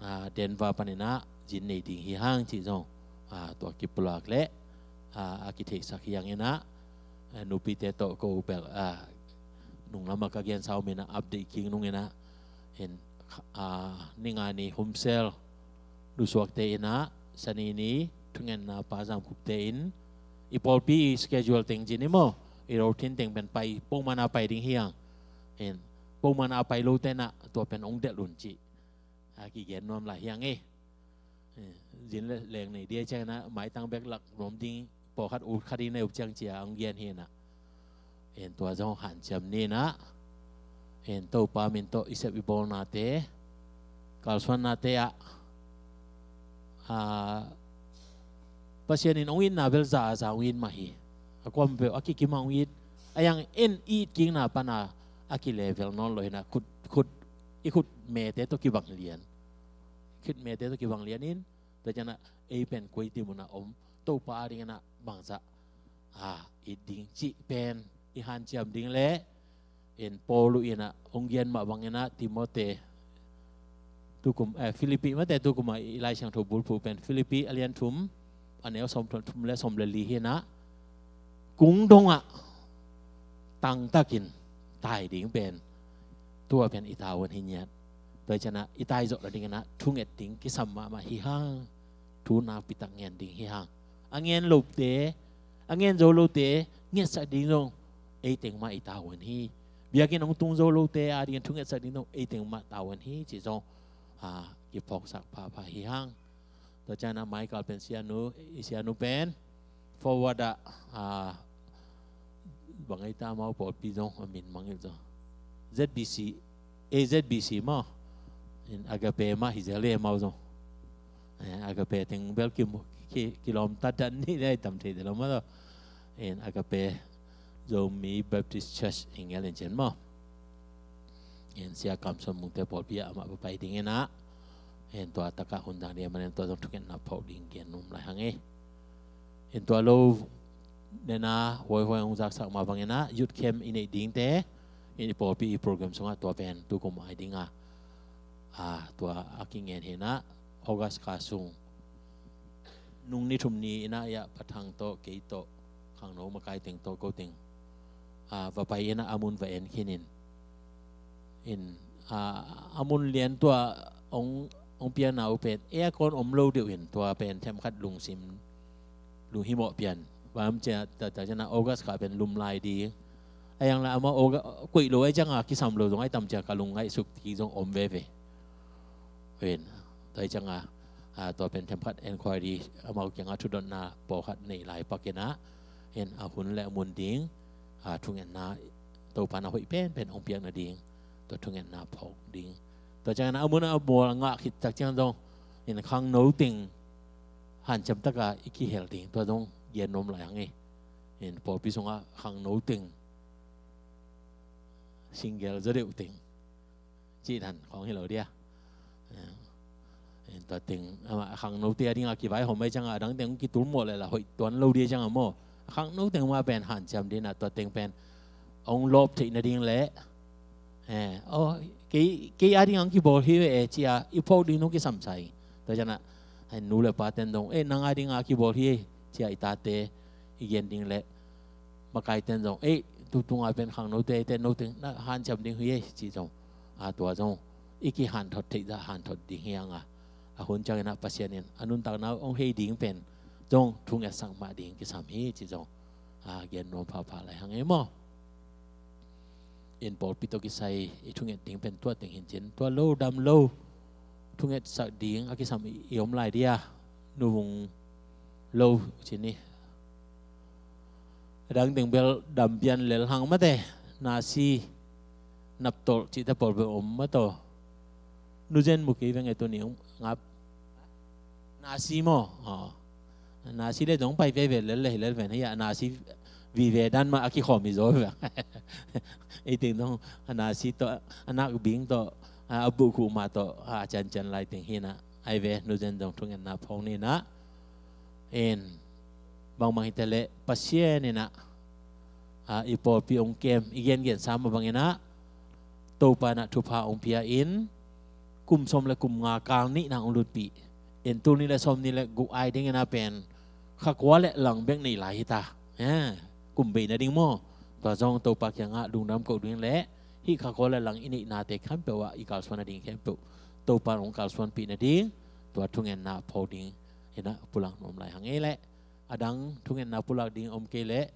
a, Denver panin a zin nei ding hi hang ci zong, a, tua kipulak le, a, a kitheisak hi hang in a, a, nupite tawh ko bel, a, nunglam a ka gen sau min a update kik nung in a, in, a, ninga ni Humsel, lusuakte in a, sani ni thungetna pa Zam Khup te in, i pawlpi i schedule teng ci ni maw, i routine teng pen pai, pongman a pai ding hi hang. In, pongman a pai lote na, tua pen ong delh un ci. A kigen nuam lai hi hang e. Eh, zin le leng nei dia ciang na, maitang bek lak nuam ding, pawlkhat ut kha ding na up ciang cia ong gen hi na. En tua zong hanciam ni na. En Topa min tawh i sep i bawlnate, kalsuannate ah, a, Pasian in ong itna bel za a za ong it mah hi. A kuam bel a kikim a ong it. A yang en it kikna pana a kilevel nawn lo hi na, khut, khut, i khut mete tawh kibang lian. Khut mete tawh kibang lian in, tua ciana ei pen koi ti muna om, Topa a ding ina bangza, a, it ding cih pen i hanciam ding le, in Paul uh ina ong gen mah bang ina Timote tukum, eh, Philippi mate tukuma i Lai Siangtho bulphuh pen Philippi a lian thum, a neu sawm thum le sawm le li hi na, kung dongah tangtakin tai ding pen, tua pen i tavuan hi ngiat. Tua ciana i tai zawh la ding ina thunget ding kisam mahmah hi hang. Thu nakpitak ngen ding hi hang. A ngen lote, a ngen zo lote ngetsak ding zong ei teng mah i tavuan hi. Biakinn ong tung zo lote a dingin thungetsak ding zong ei teng mah tavuan hi ci zong, a, kiphawksak phapha hi hang. Tua ciana Michael pen sianu, i sianu pen forward ah, a, bang ei ta mau pawlpi zong a min mangil zong Z B C, A Z B C maw. In Agape mah hi zel le mau zong. Eh, Agape teng bel ki, ki, kilawm ta dan ni le tam thei de lo maw. In Agape Zomi Baptist Church hi ngel in cen maw. In Sia Kam Suan Mungte pawlpi ah amah papai ding ina, in tua taka hun dang ding a manen tua zong thungetna phawk ding gen num lai hang e. In tua lo nena huaihuai hong zaksak mah bang ina youth camp i neih dingte, in i pawlpi i program sungah tua pen tukum ai dinga, a, tua a kingen hi na August kha sung nung ni thum ni ina ia Pa Thang tawh, kei tawh, khangno makai teng tawh, ko teng, a, va pai ina a mun va en khin in. In, a, a mun lian tua ong, ong piana uh pen aircon om lo deuh in tua pen themkhat lungsim lunghimawh pian. Bang cia ta, ta ciana August kha pen lum lai ding. A yang la amau August, koih lo ai cianga kisam lo zong ai tam cia ka lung ngaihsuk ti zong om veve. Ven, tua ai cianga, a, tua pen themkhat enquiry amau kianga thudotna pawlkhat nei lai pak ina, in a hun le a mun ding, a, thungetna Topa na hoih penpen hong piakna ding, tua thungetna phawk ding. Tua ciangin a mun a mual a ngah khit tak ciang zong, in khangno teng hanciam taka i kihel ding, tua zong gen nuam lai hang e. In pawlpi sungah khangno teng, single zaw deuh teng cih dan khawng hi lo dia. Eh, tua teng, ama khangnote a dinga kivaihawm ai cianga, a dang teng kitul mawh leh la hoih tuan lo dia cianga maw. Khangno teng mah pen hanciam dina, tua teng pen ong lawp theih nading leh, eh, aw, kei, kei a dinga ong kibawl hi ve e, cia i phawk ding nong kisamsa ing. Tua ciana, eh, nu le pa ten dong, eh, nang a dinga kibawl hi, cia i tate i gen ding leh, makai ten zong, eh, tutunga pen khangnote, te no teng na hanciam ding hi e, ci zong. A, tua zong i kihanthot theih zah hanthot ding hi hanga, a hun ciangin ah Pasian in a nuntakna uh hong hei ding pen zong thungetsak mah ding kisam hi ci zong, a, gen nuam phapha lai hang e maw. In pawlpi tawh kisai i thunget ding pen tua teng hi in cin, tua lo dam lo thungetsak ding a kisam i, i om lai dia, nuvung lo ci ni. A dang teng bel dam pian lel hang mate, nasi, naptolh cihte pawl bel om mataw. Nuzen mu kei veng e tuni ong ngap. Nasi maw? Aw. Nasi le dong pai veve lel le hi lel ven hi a, nasi vive dan mah a kikhawm hi zaw ve. Ei teng dong a nasi tawh a nak bing tawh a buh khuh mah tawh a ciancian lai teng hi na. Ai ve, nu zen dong thungetna phawng ni na. En, bangbang hi te leh Pasian in ah, a, i pawlpi ong kem, i gengen sa mah bangin ah Topa in ah thupha ong pia in, kum sawm le kum nga kal nihna ong lutpih. En, tul nih le sawm nih le guk ai dingin ah pen kha kua le lang bek nei lai hi ta. Eh, kum bei nading maw? Tua zong Topa kiangah lungdam koh ding leh hih kha kua le lang i neihnate khempeuh ah i kalsuan nading khempeuh Topa in ong kalsuanpih nading tua thungetna phawng ding in ah pulak nuam lai hang ei leh. A dang thungetna pulak ding om kei leh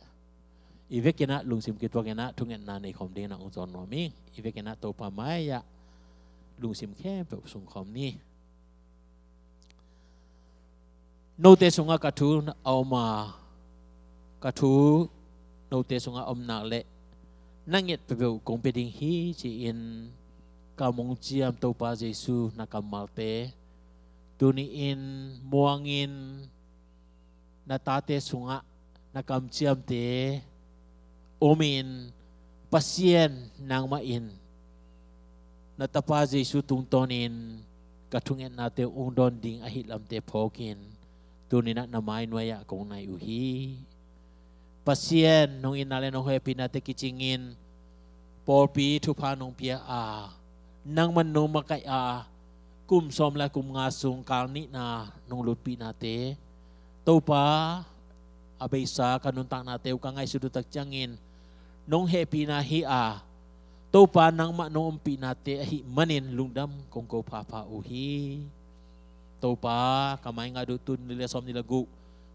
i vekin ah lungsim kituakin ah thungetna nei khawm dingin ah ong zawn nuam ing. I vekin ah Topa mai-ah lungsim khempeuh sung khawm ni. Note sungah ka thu a om a, ka thu note sungah om nak leh na nget peuhpeuh kong pia ding hi ci-in kam ong ciam Topa Jesu na kammalte tuni-in muangin, na tate sungah na kamciamte omin, Pasian nangmah in na Tapa Jesu tungtawnin ka thungetnate ong dawn ding ahih lamte phawkin tuni-in ah na mai nuai-ah kong nai uh hi. Pasian, nong itna le nong hehpihnate kicingin pawlpi thupha nong pia a, nangman nong makaih a, kum sawm le kum nga sung kal nihna nong lutpihnate, Topa, a beisa ka nuntaknate uh ka ngaihsut uh tak ciangin nong hehpihna hi a, Topa, nangmah nong ompihnate ahih manin lungdam kong ko phapha uh hi. Topa, ka mai ngat uh tul nih le sawm nih le guk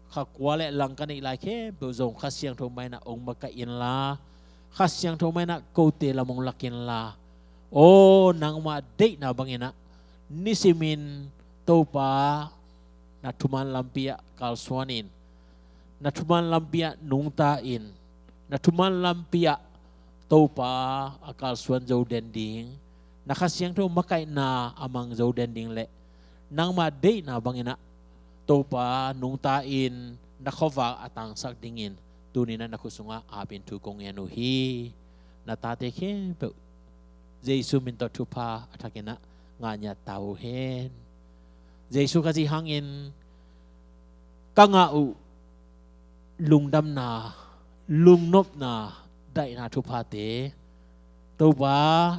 kha kua le lang ka neih lai khempeuh zong Kha Siangtho mai-in ah ong makaih inla, Kha Siangtho mai-in ah kote lam ong lak inla. Aw, nangmah deihna bangin ah nisimin Topa na thuman lampi ah kalsuanin, na thuman lampi ah nungta-in, na thuman lampi ah Topa a kalsuan zo den ding, na Kha Siangtho makaihna a mang zo den ding leh nangmah deihna bangin ah Topa nungta-in na khuavak a tangsak dingin tuni-in ah na khut sungah apin thu kong ngen uh hi. Na tate khempeuh Jesu min tawh thupha a thakin ah ngah ngiat ta uh hen. Jesu Khazih hangin ka ngah uh lungdamna, lungnopna, daihna thuphate Topa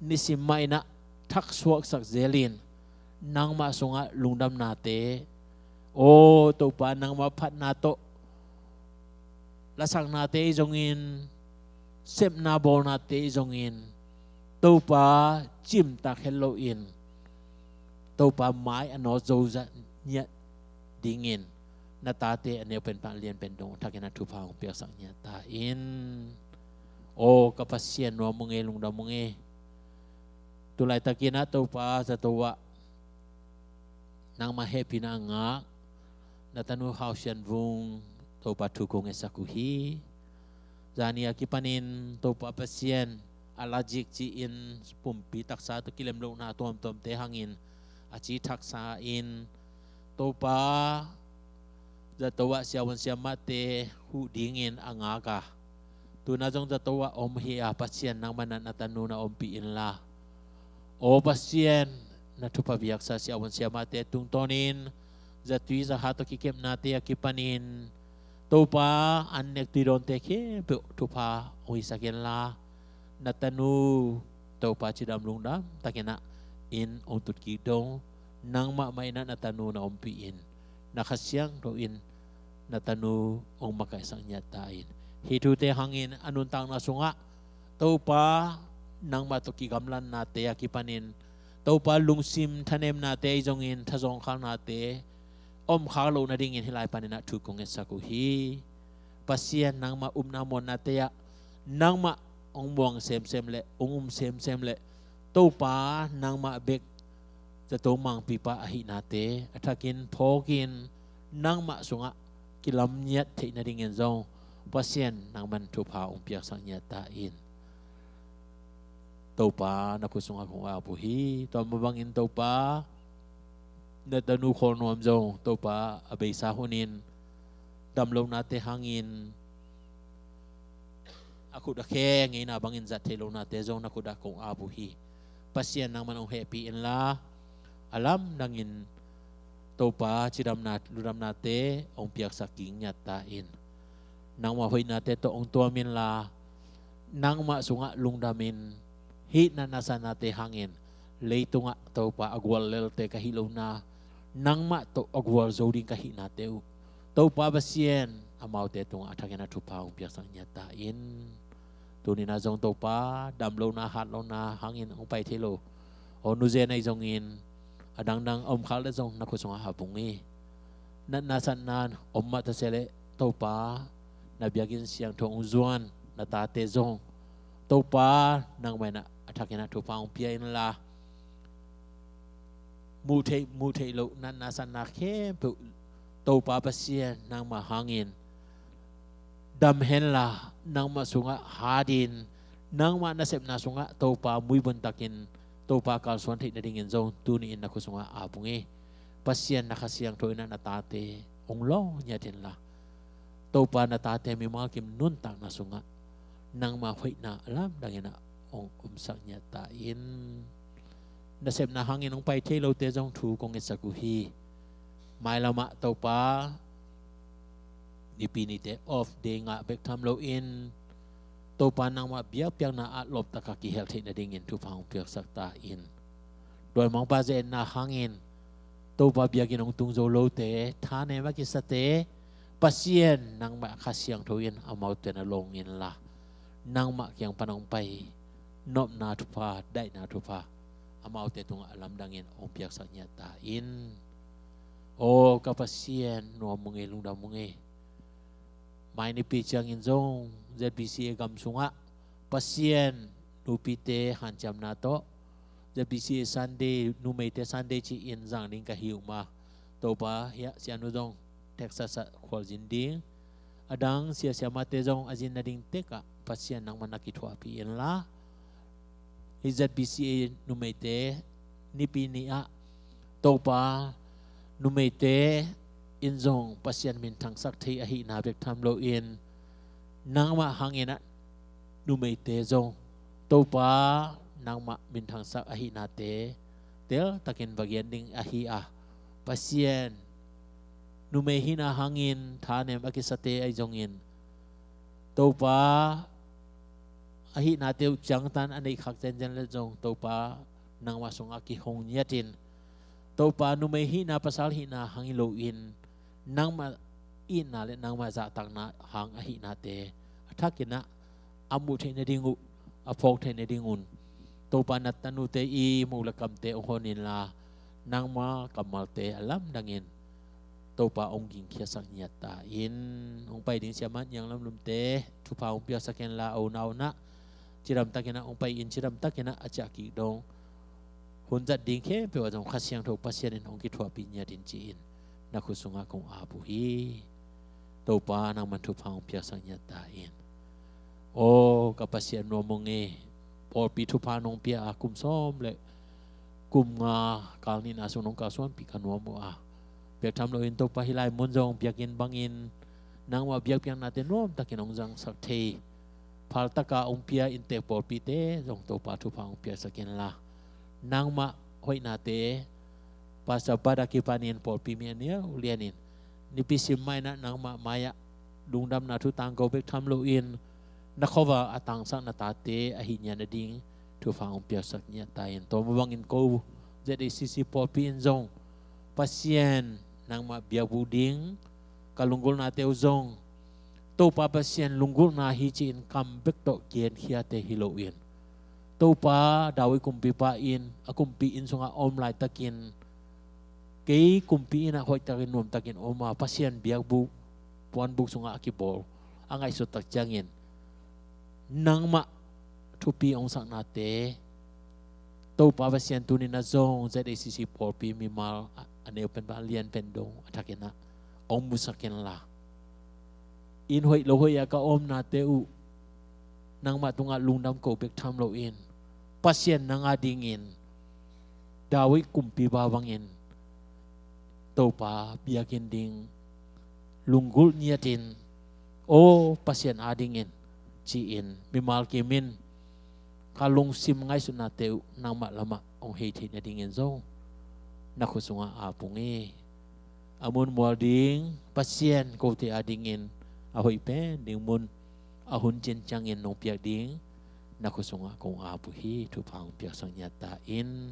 nisim mah in ah thaksuaksak zelin nangmah sungah lungdamnate, aw Topa, nangmah phatna tawh lasaknate i zongin, sepna bawlnate i zongin, Topa cimtak het loin Topa mai a nawt zo zah ngiat dingin na tate a neu pen pan lian pen dong thakin ah thupha hong piaksak ngiat ta in. Aw ka Pasian, nuam ung ei, lungdam ung ei. Tulaitakin ah Topa, zato ah nangmah hehpihna a ngak na tanu Hau Sian Vung Topa thu kong ngetsak uh hi. Zani a kipanin Topa Pasian a lazik ci-in pumpi taksa tawh kilem lohna tuamtuamte hangin a ci thaksa in Topa zato ah siavuan siamahte huh dingin a ngak a, tu-in ah zong zato ah om hi a, Pasian nangmah in ah na tanu na ompih inla. Aw Pasian, na thupha piaksa siavuan siamahte tungtawnin zatui zaha tawh kikepnate a kipanin Topa an nek tui dawnte khempeuh thupha hong hisak inla, na tanu Topa cidam lungdam takin ah inn hong tut kik dong, nangmah mah in ah na tanu na ompih in, na Kha Siangtho in na tanu hong makaihsak ngiat ta in. Hih thute hangin a nuntakna sungah Topa nangmah tawh kigamlannate a kipanin Topa lungsim thanemnate i zongin thazawngkhalnate om khak loh nadingin hih lai panin ah thu kong ngetsak uh hi. Pasian, nangmah upna muannate ah nangmah hong muang semsem le hong um semsem le Topa nangmah bek zato mangpipa ahihnate a thakin phawkin nangmah sungah kilam ngiat theih nadingin zong Pasian nangman thupha hong piaksak ngiat ta in. Topa na khut sungah kong ap uh hi. Tua mah bangin Topa Na tanu Khawl Nuam zong Topa a beisa hunin damlohnate hangin a khut a khe ngeina bangin zat theih lohnate zong na khut ah kong ap uh hi. Pasian nangman hong hehpih inla a lamdangin Topa cidamna lungdamnate hong piaksak kik ngiat ta in. Nangmah hoihnate tawh hong tuam inla nangmah sungah lungdamin hih natna satnate hangin leitungah Topa a gual lelte ka hih lohna nangmah tawh a gual zo ding ka hihnate uh Topa Pasian amaute tungah a thakin a thupha hong piaksak ngiat ta in. Tuninah zong Topa damlohna hatlohna hangin hong pai thei lo aw nuzen ahi zongin a dangdang a om khak le zong na khut sungah hapung hi. Natna satna om mah ta se leh Topa na biakinn siangtho hong zuan na tate zong Topa nangmah inah a thakin a thupha hong pia inla muh theih muh theih loh natna satna khempeuh Topa Pasian nangmah hangin dam henla nangmah sungah hatin nangmah nasepna sungah Topa muibun takin Topa kalsuan theih nadingin zong tuni in na khut sungah ap ung hi. Pasian na Kha Siangtho inah na tate hong lawng ngiat inla Topa na tate mimal kim nuntakna sungah nangmah hoihna a lamdang inah hong omsak ngiat ta in. Nasepna hangin hong pai thei lote zong thu kong ngetsak uh hi. Mailamah Topa Nipi nite off day ngah bek tham loin Topa nangmah biakpiakna ah lawptaka kihel theih nadingin thupha hong piaksak ta in. Dawimangpa ze-etna hangin Topa biakinn hong tung zo lote thanem a kisate Pasian nangmah Kha Siangtho in amaute na lawng inla nangmah kiang pan hong pai nopna thupha daihna thupha amaute tungah a lamdangin hong piaksak ngiat ta in. Aw ka Pasian nuam ung ei lungdam ung ei. Mai nipi ciangin zong Z B C A gam sungah Pasian nupite hanciamna tawh Z B C A Sunday numeite Sunday ci-in zang ding ka hi uh ma Topa hiah sianu zong Texas ah khualzin ding a dang sia siamate zong a zin nading tekah Pasian nangmah na kithuahpih inla hih Z B C A numeite nipi ni ah Topa numeite in zong Pasian minthangsak thei ahihna bek tham loin nangmah hangin ah numeite zong Topa nangmah minthangsak ahihnate teltakin va gen ding ahi a Pasian numei hihna hangin thanem a kisate ahi zongin Topa ahihnate uh ciangtan a neih khak zenzen le zong Topa nangmah sungah kihong ngiatin Topa numei hihna pasal hihna hang hi loin nangmah itna le nangmah zahtakna hang ahihnate a thakinah a muh theih nading uh a phawk theih nadingun Topa na tanute i muk le kamte hong hon inla nangma kammalte a lamdangin Topa hong gingkhiasak ngiat ta in. Hong pai ding siamah niang lamlumte thupha hong piaksak inla a unau nah cidamtakinah hong pai in cidamtakinah a ciah kik dong hun zat ding khempeuh ah zong Kha Siangtho Pasian in hong kithuahpih ngiat in ci-in na khut sungah kong ap uh hi. Topa nangman thupha hong piaksak ngiat ta in. Aw ka Pasian nuam ung ei. Pawlpi thupha nong pia a kum sawm le kum nga kal nihna sung nong kalsuanpih ka nuam uh a bek tham loin Topa hih lai mun zong biakinn bangin nangmah biakpiaknate nuamtakin hong zangsak thei phaltaka hong pia inntek pawlpite zong Topa thupha hong piaksak inla nangmah hoihnate Pastor Bada kipanin pawlpi mi a niau lianin nipi sim mainah nangmah mai-ah lungdamna thu tangko bek tham loin na khuaval a tangsak na tate ahi ngiat nading thupha hong piaksak ngiat ta in. Tua mah bangin ko Z A C C pawlpi in zong Pasian nangmah biakbuk ding ka lunggulhnate uh zong Topa Pasian lunggulhna hi ci-in kam bek tawh genkhiate hi loin Topa David kumpipa in a kumpi inn sungah a om laitakin kei kumpi innah hoihtakin nuamtakin om a Pasian biakbuk puanbuk sungah a kibawl a ngaihsut tak ciangin nangmah thupi hong saknate Topa Pasian tuninah zong Z A C C pawlpi mimal a neu penpa a lian pen dong a thakinah hong musak inla inn hoih lo hoih ah ka omnate uh nangmah tungah lungdam ko bek tham loin Pasian nang a dingin David kumpipa bangin Topa biakinn ding lunggulh ngiatin, aw Pasian adingin ci-in mimal kimin ka lungsim ngaihsutnate uh nangmah lamah hong hei theih nadingin zong na khut sungah ap ung hi. A mun mual ding Pasian kote adingin a hoih pen ding mun a hun cin ciangin nong piak ding na khut sungah kong ap uh hi. Thupha hong piaksak ngiat ta in.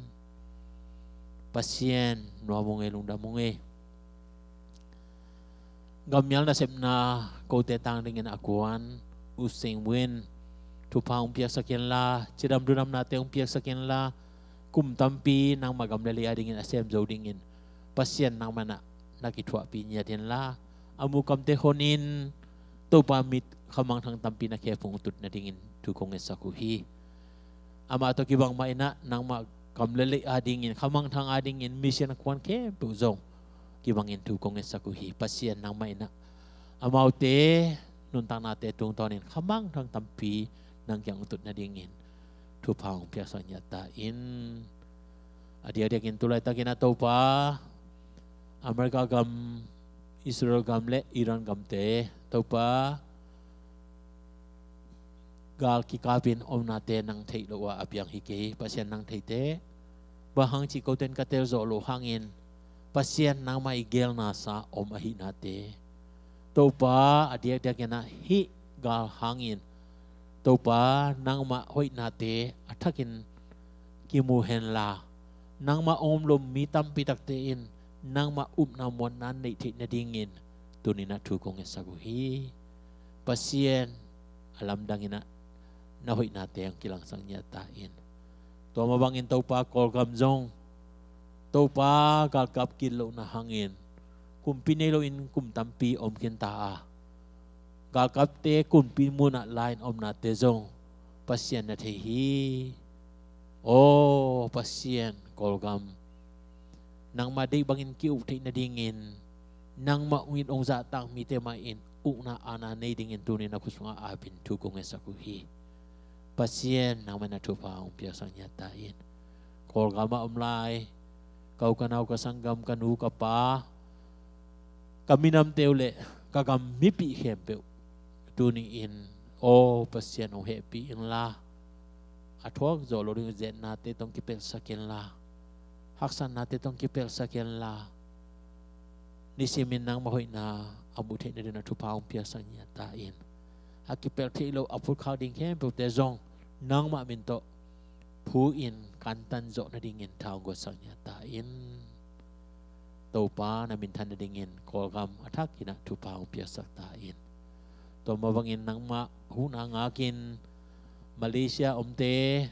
Pasian nuam ung ei, lungdam ung ei. Gammial nasepna kote tang dingin a kuan U Sing Win thupha hong piaksak inla, cidam ludamnate hong piaksak inla, kum tampi nangmah gam le lei adingin a sem zo dingin Pasian nangmah na na kithuahpih ngiat inla, a muh kamte honin Topa mit khamangthang tampi na khe phung tut nadingin thu kong ngetsak uh hi. Amah tawh kibang mah inah nangmah gam le lei adingin, khamangthang adingin mission a kuan khempeuh zong kibangin thu kong ngetsak uh hi. Pasian nangmah inah amaute nuntaknate tungtawnin khamangthang tampi nang kiang hong tut nadingin thupha hong piaksak ngiat ta in. A diakdiakin tulaitakin a Topa, America gam, Israel gam le Iran gamte Topa, gal kikapin omnate nang theih loh uh a piang hi kei. Pasian nang theite, bang hang cih koten ka tel zawh loh hangin Pasian nangmah i gelna sa om ahihnate, Topa, a diakdiakin ah hih gal hangin Topa nangmah hoihnate a thakin kimu henla, nangmah om lo mi tampi takte in nangmah upna muanna neih theih nadingin tuninah thu kong ngetsak uh hi. Pasian, a lamdanginah na hoihnate hong kilangsak ngiat ta in. Tua mah bangin Topa, Kawlgam zong Topa galkap kit lohna hangin kumpi nei loin kum tampi om khinta a, galkapte kumpi munah lain omnate zong Pasian na thei hi. Aw Pasian, Kawlgam nangmah deih bangin ki-uk theih nadingin nangmah ungin hong zahtak mite mah in ukna aana nei dingin tunin a khut sungah apin thu kong ngetsak uh hi. Pasian nangmah na thupha hong piaksak ngiat ta in. Kawlgam ah om lai ka u ka nau ka sanggam ka nu ka pa ka minamte uh le ka gam mipi khempeuh tuni-in aw Pasian hong hehpih inla, a thuak zawh loh ding zetnate tawh kipelhsak inla, haksatnate tawh kipelhsak inla, nisimin nangmah hoihna a muh theih nadingin a thupha hong piaksak ngiat ta in. A kipelh theih loh a phutkhak ding khempeuhte zong nangmah min tawh phu-in kantan zawh nadingin tha hong guatsak ngiat ta in. Topa na minthan nadingin Kawlgam a thakin ah thupha hong piaksak ta in. Tua mah bangin nangmah huhna ngakin Malaysia omte,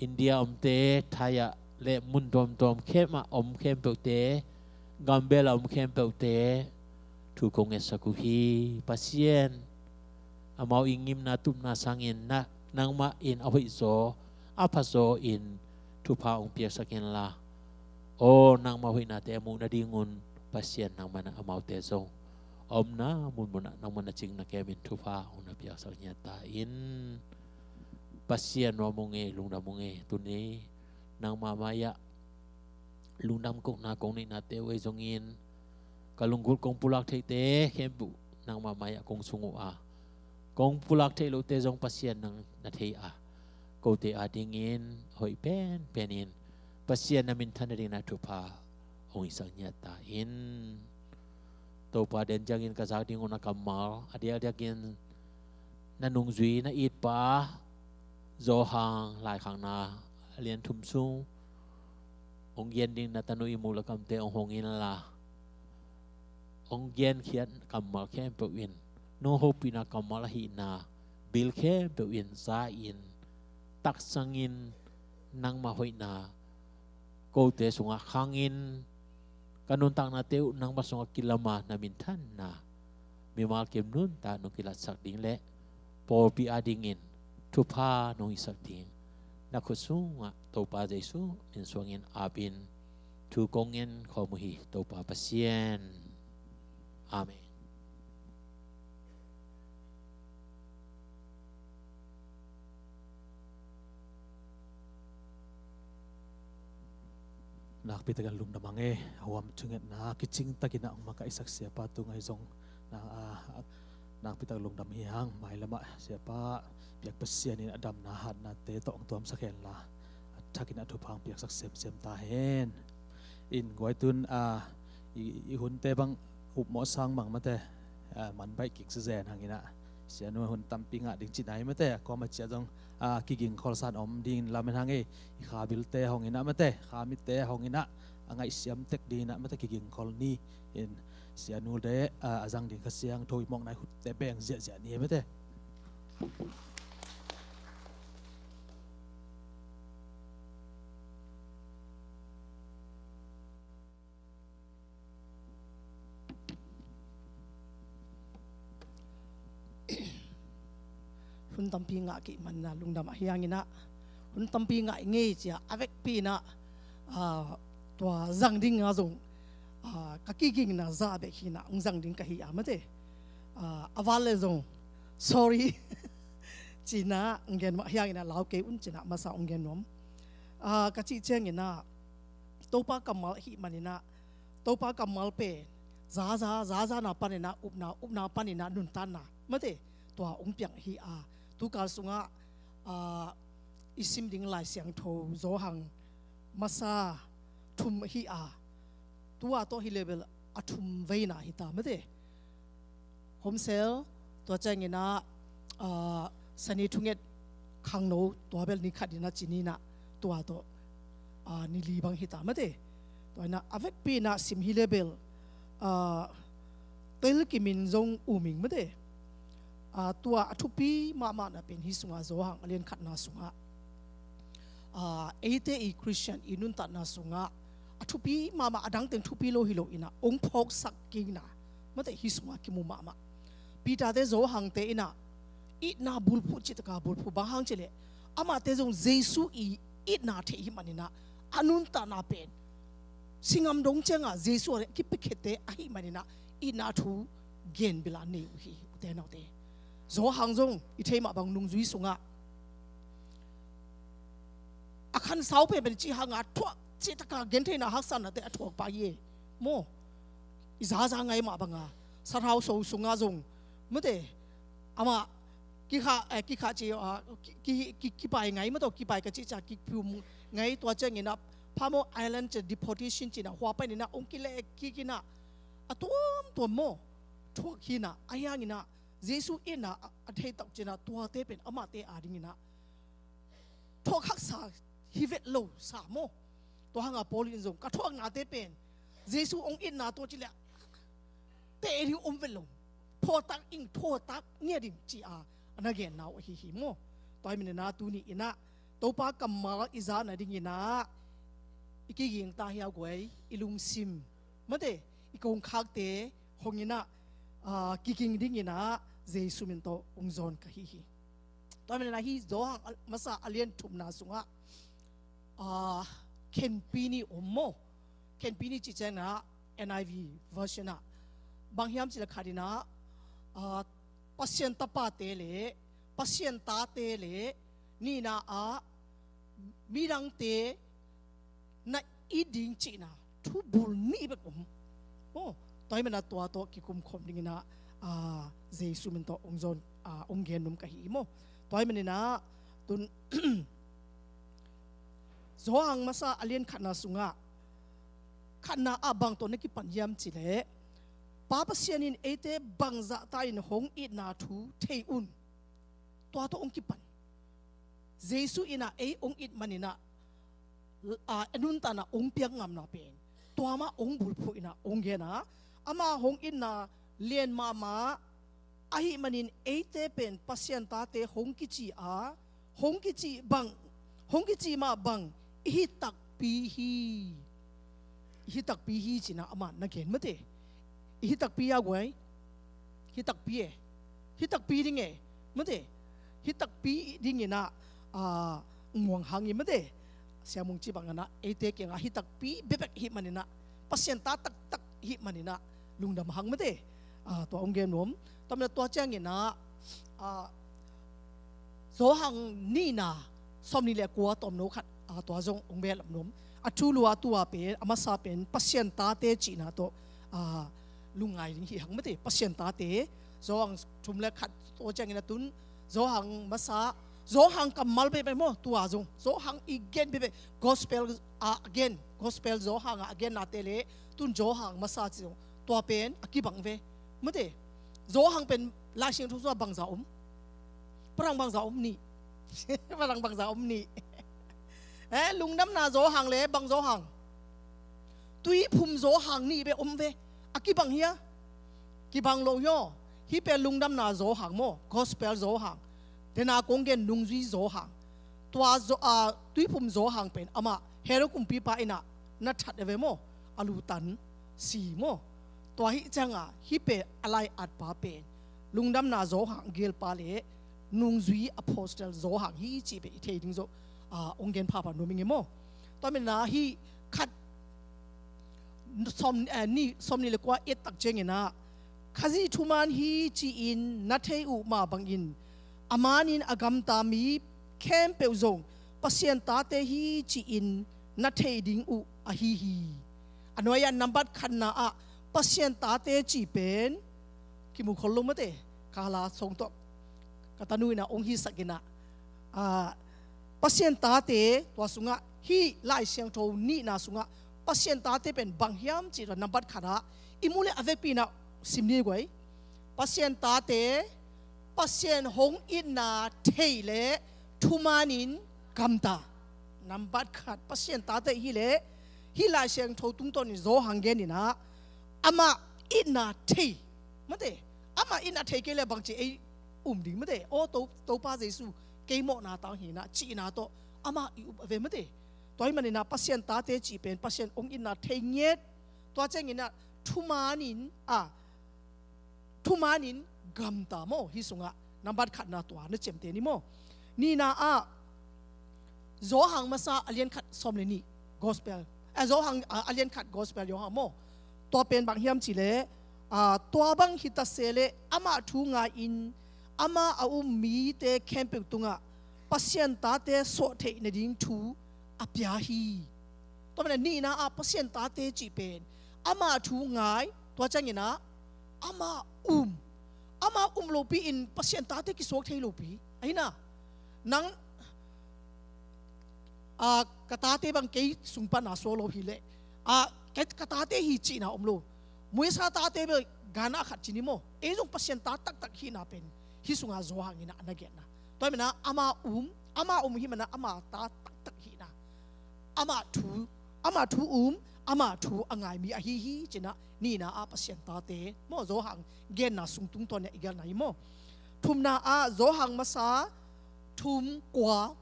India omte, Thai ah le mun tuamtuam khempeuh ah om khempeuhte, gambel ah om khempeuhte thu kong ngetsak uh hi. Pasian, amau i ngimna tupna sangin na, nangmah in a hoihzaw a phazaw in thupha hong piaksak inla, aw nangmah hoihnate a muh nadingun Pasian nangmah na amaute zong a omna munmunah nangmah na cing na kemin thupha hong na piaksak ngiat ta in. Pasian nuam ung ei, lungdam ung ei. Tuni nangmah mai-ah lungdam kohna kong neihnate uh ei zongin ka lunggulh kong pulak theihte khempeuh nangmah mai-ah kong sung uh a, kong pulak theih lohte zong Pasian nang na thei a, kote adingin hoih penpenin Pasian na minthan nadingin a thupha hong hisak ngiat ta in. Topa, den ciangin ka zak ding uh na kammal a diakdiakin na nungzui na itpa Zawhang laikhakna a lian thum sung hong gen ding na tanu i muh le kamte hong hong inla, hong genkhiat kammal khempeuh in nong hopihna kammal ahihna bil khempeuh in za-in taksangin nangmah hoihna kote sungah khangin ka nuntaknate uh nangmah sungah kilama na minthanna mimal kim nuntak nong kilatsak ding le pawlpi adingin thupha nong hisak ding na khut sungah Topa Jesu min suangin apin thu kong ngen khawm uh hi, Topa Pasian. Amen. Nakpi takin lungdam hang e, a huam thungetna kicing takin a hong makaihsak siapa tu ngai zong na, a, nakpi tak lungdam hi hang. Mailamah siapa Piak Pasian in a damna hatnate tawh hong tuamsak henla, a thakin a thupha hong piaksak semsem ta hen. In guai tun, a, i, i hunte bang upmawh sang mang mate, a, man baih kik sizen hang in a, Sianu hun tampi ngah ding ci nai mate, a kuama ciat zong, a, kiging kholsan om ding lamen hang e. I kha bilte hong in a mate, kha mitte hong in a, a ngaihsiam tek ding in a mate, kiging khol ni. In Sianu de, a, a zang ding Kha Siangtho i mawkna i hutte beng ziahziah ni mate. Hun tampi ngah kik man in a lungdam a hiang in a, hun tampi ngah i ngei cia a vekpi in a, a, tua zang ding a zong, a, ka kigingna za bek hi in a hong zang ding ka hi a mate. A, a val le zong sorry ci in a hong gen mah hiang in a lau kei un ci in a masa hong gen nuam. A, ka cih ciang in a Topa kammal ahih man in a, Topa kammal pen zaza, zazana pan in a upna, upna pan in a nuntakna mate, tua hong piang hi a, tukal sungah, a, i sim ding Lai Siangtho Johan masa thum hi a, tua tawh hi level a thum veina hi ta mate. Homsel, tua ciang in a, a, Sani thunget khangno tua bel ni khat in a ci ni in a, tua tawh, a, ni li bang hi ta mate. Tua in a a vekpi in a sim hi level, a, tel kimin zong uming mate. A, tua a thupi mahmahna pen hi sungah Johan a lian khatna sungah, a, eite i Christian i nuntakna sungah a thupi mahmah, a dang teng thupi lo hi lo in a hong phawksak kikna mate, hi sungah kimu mahmah. Peter te Johan te in a itna bulphuh cih taka bulphuh, bang hang cih leh amahte zong Jesu i itna thei ahih man in a, a nuntakna pen singam dong ciang a Jesu a kipiakhete ahih man in a, itna thu gen bil a nei uh hi, ute naute. Johan zong i thei mah bang nungzui sungah a khansau penpen cih hang a thuak cih taka gentheihna haksatnate a thuak pa hi e maw. I zaza ngai mah bang a, sathau so sungah zong mate, amah kikha, eh, kikha ci, ah, ki, ki, ki, kipai ngai mah tawh, kipai ka cih cia kiphum ngai, tua ciang in a Palm Island cia deportation ci in a hua pan in a hong kileh kik in a, a tuamtuam maw thuak hi in a, a hiang in a Jesu itna a, a thei tak ci in a, tuate pen amahte a ding in a thuak haksa hi vet lo sa maw. Tua hang a Paul in zong ka thuaknate pen Jesu hong itna tawh ci leh teh ding om vet lo, phuahtak ing, phuahtak ngiat ing ci a, a na genna uh ahi hi maw. Tua ahih man in a tuni in a Topa kammal i za nading in a i kiging ta hi a guai, i lungsim mate, i kongkhakte hong in a, a, kiging ding in a Jesu min tawh hong zawn ka hi hi. Tua ahih man in a hih Johan a, masa a lian thumna sungah, a, khenpi nih om maw. Khenpi nih cih ciang in a N I V version ah bang hiam cih leh khat in a, a, Pasian tapate le Pasian tate le nihna ah midangte na it ding cihna thubul nih bek om. Oh, tua ahih man in a tua tawh kikum khawm ding in a, a, Jesu min tawh hong zawn, a, hong gen nuam ka hi hi maw. Tua ahih man in a tun Johan masa a lian khatna sungah khatna ah bang tawh na kipan hiam cih leh, Pa Pasian in eite bang zahta in hong itna thu thei un. Tua tawh hong kipan. Jesu in a ei hong it man in a, a, a nuntakna hong piak ngamna pen tua mah hong bulphuh in a hong gen a, ama hong itna lian mahmah ahih man in eite pen Pasian tate hong kici a, hong kici bang, hong kici mah bang i hi takpi hi. I hi takpi hi ci in a amah na gen mate. I hi takpi a guai. Hi takpi e. Hi takpi ding e. Mate. Hi takpi ding in a, a, muang hang i mate. Sia Mung ci bang in a eite kiangah hi takpi bekbek i hih man in a, Pasian ta taktak i hih man in a lungdam hang mate. A, tua hong gen nuam. Tua man a tua ciang in a, a, Johan nihna sawmnih le kua tawmno khat, a, tua zong hong behlap nuam. A thulu a tua pen, a masa pen Pasian tate cihna tawh lungngai ding hi hang mate. Pasian tate, Johan thum le khat tawh ciangin a tun, Johan masa, Johan kammal bebe maw, tua zong Johan i gen bebe, gospel a gen, gospel Johan a gennate le tun Johan masa ci zong tua pen a kibang ve mate. Johan pen Lai Siangtho sungah bangza om? Parang bangza om nih? Parang bangza om nih? Eh, lungdamna Johan le bang Johan? Tuiphum Johan nih bek om ve. A kibang hia? Kibang lo hi aw. Hih pen lungdamna Johan maw, gospel Johan. Dena kong gen nungzui Johan. Tua Tuiphum Johan pen amah Herod kumpipa innah na that a ve maw, a lutan si maw. Tua hih cianga hih pen a lai-atpa pen lungdamna Johan gelpa le nungzui apostle Johan hi cih pen i thei ding zo. Ong gen phapha nuam ing e maw. Tua manin ah hih khat sawm, eh, ni, sawm ni le kua et tak ciangin ah, Khazih thuman hi ci-in na thei uh mah bangin a manin a gamta mi khempeuh zong Pasian tate hi ci-in na thei ding uh ahi hi. A nuai-ah nambat khatna ah Pasian tate cih pen kimu khol lo mate. Ka la song tawh ka tanu innah ong hisak innah, ah, Pasian tate, tua sungah hih Lai Siangtho nihna sungah Pasian tate pen bang hiam cih tua nambat khatah i mu le a vekpi innah sim ni guai. Pasian tate, Pasian hong itna thei le thumanin gamta. Nambat khat, Pasian tate hi le hih Lai Siangtho tungtawnin Johan gen innah amah itna thei mate. Amah itna thei kei le bangci ei um ding mate. Aw, To, Topa Jesu, kei mawhna tang hinah cihna tawh amah i up a ve mate. Tua hih maninah Pasian tate cih pen Pasian ong itna thei ngiat. Tua cianginah thumanin, a, thumanin gamta maw, hih sungah nambat khatna tua na ciamteh ni maw. Nihna ah Johan masa a lian khat sawm le nih gospel, eh, Johan, ah, a lian khat gospel Johan maw. Tua pen bang hiam cih leh, ah, tua bang hi ta se leh amah thu ngai-in amah a um mite khempeuh tungah Pasian tate suah theih nading thu a pia hi. Tua manin nihna ah Pasian tate cih pen amah thu ngai, tua cianginah amah um. Amah um lopi-in Pasian tate kisuak thei lopi. Ahi na, nang, a, ka tate bang kei sung pana suak lo hi leh, a, ka, ka tate hi cihna om lo. Muisa tate bang gana khat ci ni maw. Ei zong Pasian ta taktak hihna pen hih sungah Johan innah a na genna. Tua hih maninah amah um, amah um hih maninah amah ta taktak hihna. Amah thu, amah thu um, amah thu a ngai mi ahi hi cinah nihna ah Pasian tate maw, Johan genna sung tungtawnin i gelhna hi maw. Thumna ah Johan masa thum kua,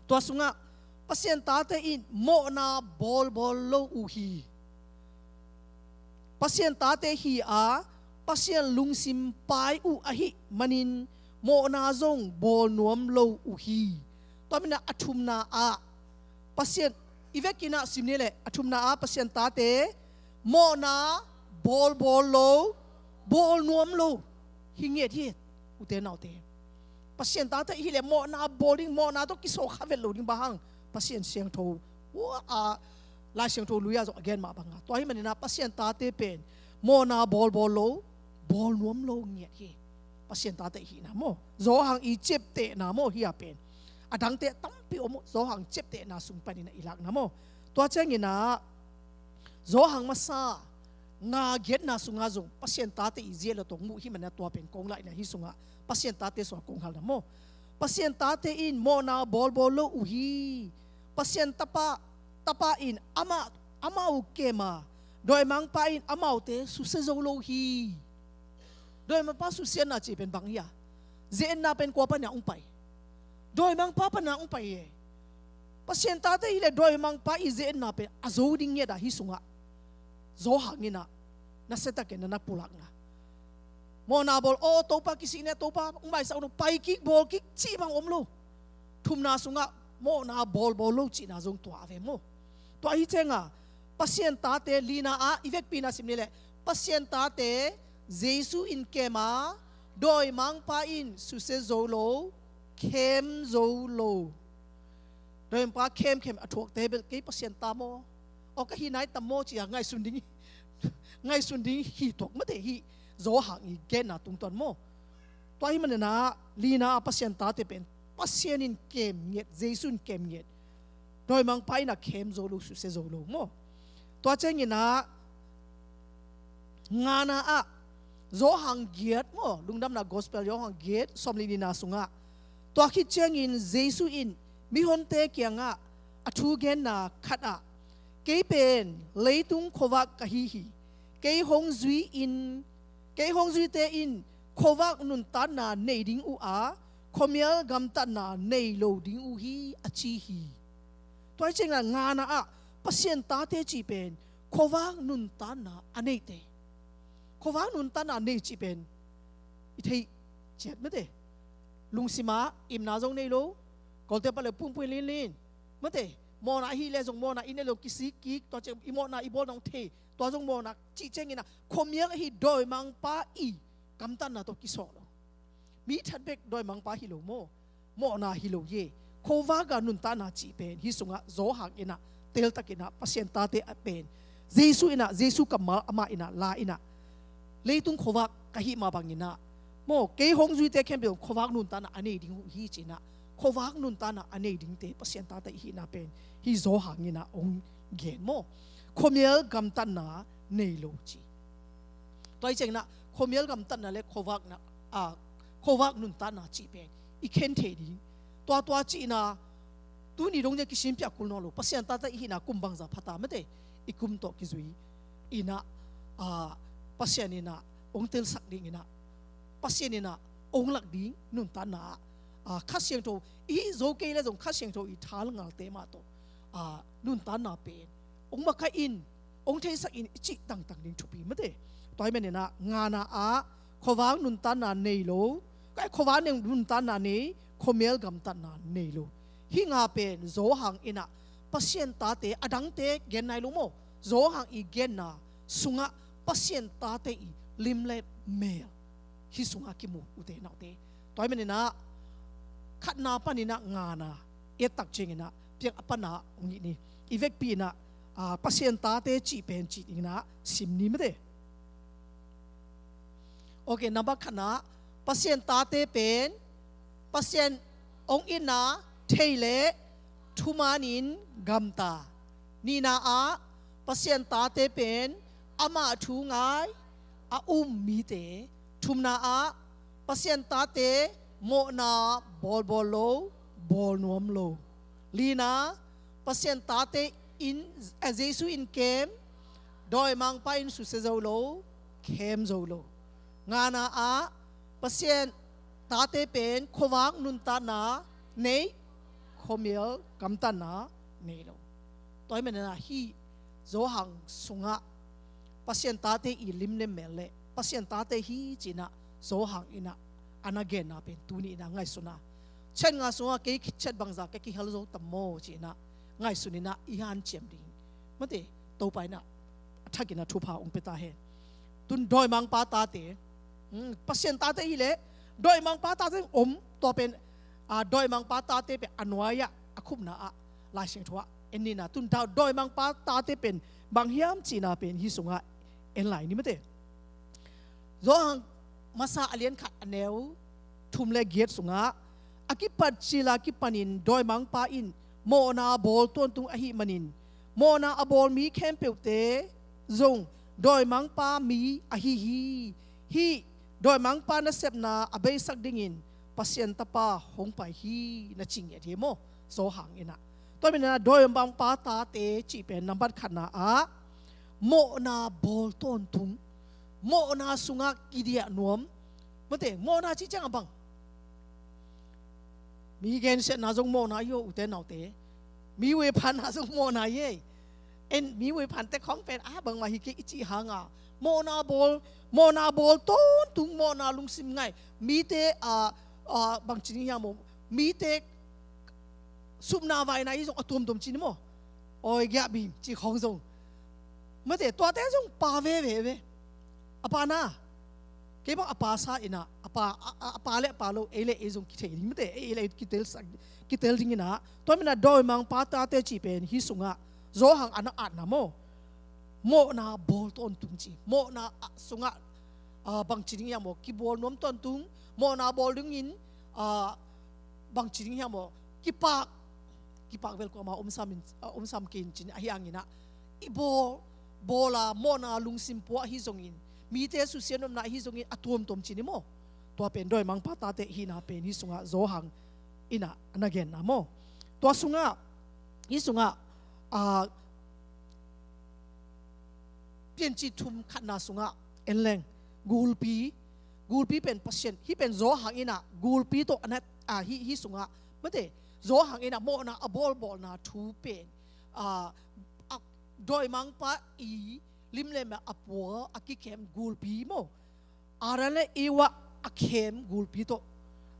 tua sungah Pasian tate in mawhna bawlbawl lo uh hi. Pasian tate hi a, Pasian lungsim pai uh ahih manin mawhna zong bawl nuam lo uh hi. Tua maninah a thumna ah Pasian, i vekinah sim ni leh, a thumna ah Pasian tate mawhna bawlbawl lo, bawl nuam lo hi ngiat hi. Ute naute, Pasian tate hi leh mawhna bawl ding, mawhna tawh kisawlkha vet lo ding. Bang hang? Pasian siangtho, ua, a, Lai Siangtho lui-ah zong a gen mah banga. Tua hih maninah Pasian tate pen mawhna bawlbawl lo, bawl nuam lo ngiat hi. Pasian tate hihna maw, Johan i ciaptehna maw, hih a pen a dangte tampi om maw, Johan ciaptehna sung paninah i lakna maw. Tua cianginah Johan masa nga giatna sungah zong Pasian tate i zia le tong muh hih maninah tua pen kong laina hih sungah Pasian tate sungah kong halna maw. Pasian tate in mawhna bawlbawl lo uh hi. Pasian tapa, tapa in amah, amau kema, dawimangpa in amaute susia zo lo hi. Dawimangpa susiatna cih pen bang hia? Ze-etna pen kua pana ong pai? Dawimangpa pana ong pai e. Pasian tate hi leh dawimangpa i ze-etna pen a zo ding ngiat a, hih sungah Johan innah nasiatakin a na pulakna. Mawhna bawl, aw, Topa kisih ne, Topa ong maisak un, pai kik, bawl kik cih bang om lo. Thumna sungah mawhna bawlbawl lo cihna zong tua a ve maw. Tua ahi cianga Pasian tate, lina ah i vekpina sim ni leh, Pasian tate Jesu in kema, dawimangpa in susia zo lo, khem zo lo. Dawimangpa khemkhem a thuakte bel kei Pasian ta maw, aw ka hi nai tam maw ci-a ngaihsun ding, ngaihsun ding hi tuak mate hih Johan i genna tungtawn maw. Tua ahih manin ah lina ah Pasian tate pen Pasian in kem ngiat, Jesu in kem ngiat, dawimangpa in ah khem zo lo, susia zo lo maw. Tua ciangin ah ngana ah Johan giat maw, Lungdamna Gospel Johan giat sawmli nina sungah, tua khit ciangin Jesu in mihonte kiangah a thu genna khatah, kei pen leitung khuavak ka hi hi. Kei hong zui in, kei hong zuite in khuavak nuntakna nei ding uh a, khuamial gamtatna nei lo ding uh hi, a ci hi. Tua hi ciangin ah ngana ah Pasian tate cih pen khuavak nuntakna a neite, khuavak nuntakna a nei cih pen i theih ciat mate. Lungsima imna zong nei lo, kolte pale pumpuin linlin mate. Mawhna ahi le zong mawhna i nei lo, kisik kik, tua ciang i mawhna i bawl nong thei, tua zong mawhna cih ciangin ah khuamial ahi dawimangpa i gamtatna tawh kisawh lo. Mi that bek dawimangpa hi lo maw, mawhna hi lo hi. Khuavak a nuntakna cih pen hih sungah Johan in ah teltakin ah Pasian tate a pen Jesu in ah, Jesu kammal amah in ah la in ah, leitung khuavak ka hih mah bangin ah maw, kei hong zuite khempeuh khuavak nuntakna a nei ding uh hi ci-in ah, khuavak nuntakna a nei dingte Pasian tate i hihna pen hih Johan in ah hong gen maw. Khuamial gamtatna nei lo ci. Tua hi ciangin ah khuamial gamtatna le khuavakna, a, khuavak nuntakna cih pen i khen thei ding. Tua tua cihna tuni dong ciang kisin piak kul nawn lo. Pasian tate i hihna kum bangzah pha ta mate, i kum tawh kizui in ah, a, Pasian in ah hong telsak dingin ah, Pasian in ah hong lak ding nuntakna ah, a, Kha Siangtho i hih zo kei le zong Kha Siangtho i thalngalte mah tawh, a, nuntakna pen hong makaih in, hong theisak in i cih tangtang ding thupi mate. Tua hi manin ah ngana ah khuavak nuntakna nei lo, kai khuavak nuntakna nei, khuamial gamtatna nei lo. Hih nga pen Johan in ah Pasian tate, a dangte gen nai lo maw, Johan i genna sungah Pasian tate i lim le mel hih sungah kimu ute naute. Tua hi manin ah khatna panin ah ngana i et tak ciangin ah piang a pana hong it ni. I vekpi in ah, a, Pasian tate cih pen cih dingin ah sim ni mate. Ok, nambat khatna, Pasian tate pen Pasian hong itna thei le thumanin gamta. Nihna ah Pasian tate pen amah thu ngai a um mite. Thumna ah Pasian tate mawhna bawlbawl lo, bawlnuam lo. Lina, Pasian tate in, eh, Jesu in kem, dawimangpa in susia zo lo, khem zo lo. Ngana ah Pasian tate pen khuavak nuntakna nei, khuamial gamtatna nei lo. Tua hi manin ah hih Johan sungah Pasian tate i lim le mel le Pasian tate hi ci-in ah Johan in ah a na genna pen tuni in ah ngaihsun a, ciat nga sungah kei ciat bangzah ka kihel zo tam maw ci-in ah ngaihsun in ah i hanciam ding mate. Topa in ah a thakin ah thupha hong pia ta hen. Tun dawimangpa tate, hmm, Pasian tate hi leh dawimangpa tate om, tua pen, a, dawimangpa tate pen a nuai-ah a khupna ah Lai Siangtho ah en ni in ah, tun dawimangpa tate pen bang hiam cihna pen hih sungah en lai ni mate. Johan masa a lian khat a neu thum le giat sungah, a kipat cil a kipanin dawimangpa in mawhna bawl tawntung ahih manin mawhna a bawl mi khempeuhte zong dawimangpa mi ahi hi. Hih dawimangpa nasepna a beisak dingin Pasian Tapa hong pai hi, na ci ngiat hi maw Johan in ah. Tua hi manin ah dawimangpa tate cih pen nambat khatna ah mawhna bawl tawntung, mawhna sungah kidiah nuam mate. Mawhna cih ciang a bang, mi gensiatna zong mawhna hi aw ute naute. Mi veiphatna zong mawhna hi ei. En, mi veiphatte khawng pen a bangmah hi kei i cih hang a, mawhna bawl, mawhna bawl tawntung, mawhna lungsim ngai. Mite, a, a, bang ci ni hiam maw, mite supna vaina hi zong a tuamtuam ci ni maw. Awi giah bim ci khawng zong mate, tuate zong pha veve ve. A pha na, Kei bang a pa sa inah, a pa, a, a, a pa le a pa lo, ei le ei zong kithei ding mate, ei le ei kitel sak, kitel ding inah. Tua minah dawimangpa tate cih pen hih sungah Johan a na atna maw, mawhna bawl tawntung ci. Mawhna, ah, sungah, ah, bangci ding hiam maw, kibawl nuam tawntung. Mawhna bawl dingin, ah, bangci ding hiam maw, kipak, kipak vel kuama omsam in, ah, omsam kei in cin ahi hanginah, i bawl, bawl a mawhna lungsim pua ahi zongin, mite susia nopna ahi zongin a tuamtuam cin hi maw. Tua pen dawimangpa tate hihna pen hih sungah Johan inah a na genna maw. Tua sungah, hih sungah, ah, Piancil thum khatna sungah en leng, gulpi, gulpi pen Pasian, hih pen Johan inah gulpi tawh a na, ah, hih, hih sungah mate, Johan inah mawhna a bawlbawlna thu pen, ah, a, dawimangpa i lim le mel a pua a kikem gulpi maw, Adam le Eva a kem gulpi tawh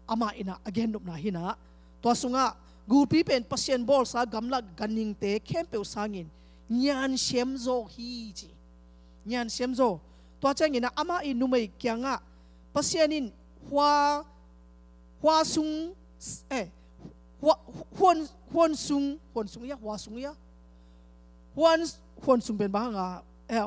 amah inah a gennopna hinah. Tua sungah gulpi pen Pasian bawlsa gamlak ganningte khempeuh sangin nyan siamzaw hi ci. Nyan siamzaw. Tua cianginah amah i numei kiangah Pasian in hua, hua sung, eh, hua, huan, huan sung, huan sung ia, hua sung ia. Huan, huan sung pen bang hanga, eh,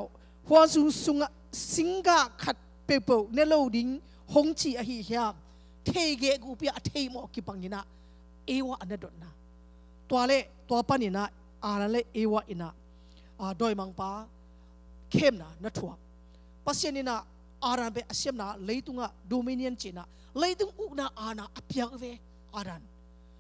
huan sung sungah singgah khat peuhpeuh ne lo ding hong ci ahi hiam? Thei geh gupia a theih mawh kipanginah Eva a na dotna. Tua le, tua paninah Adam le Eva inah, ah, dawimangpa khemna na thuak. Pasian inah Adam pen a siamna leitungah dominion cinah leitung ukna aana a piak ve Adam.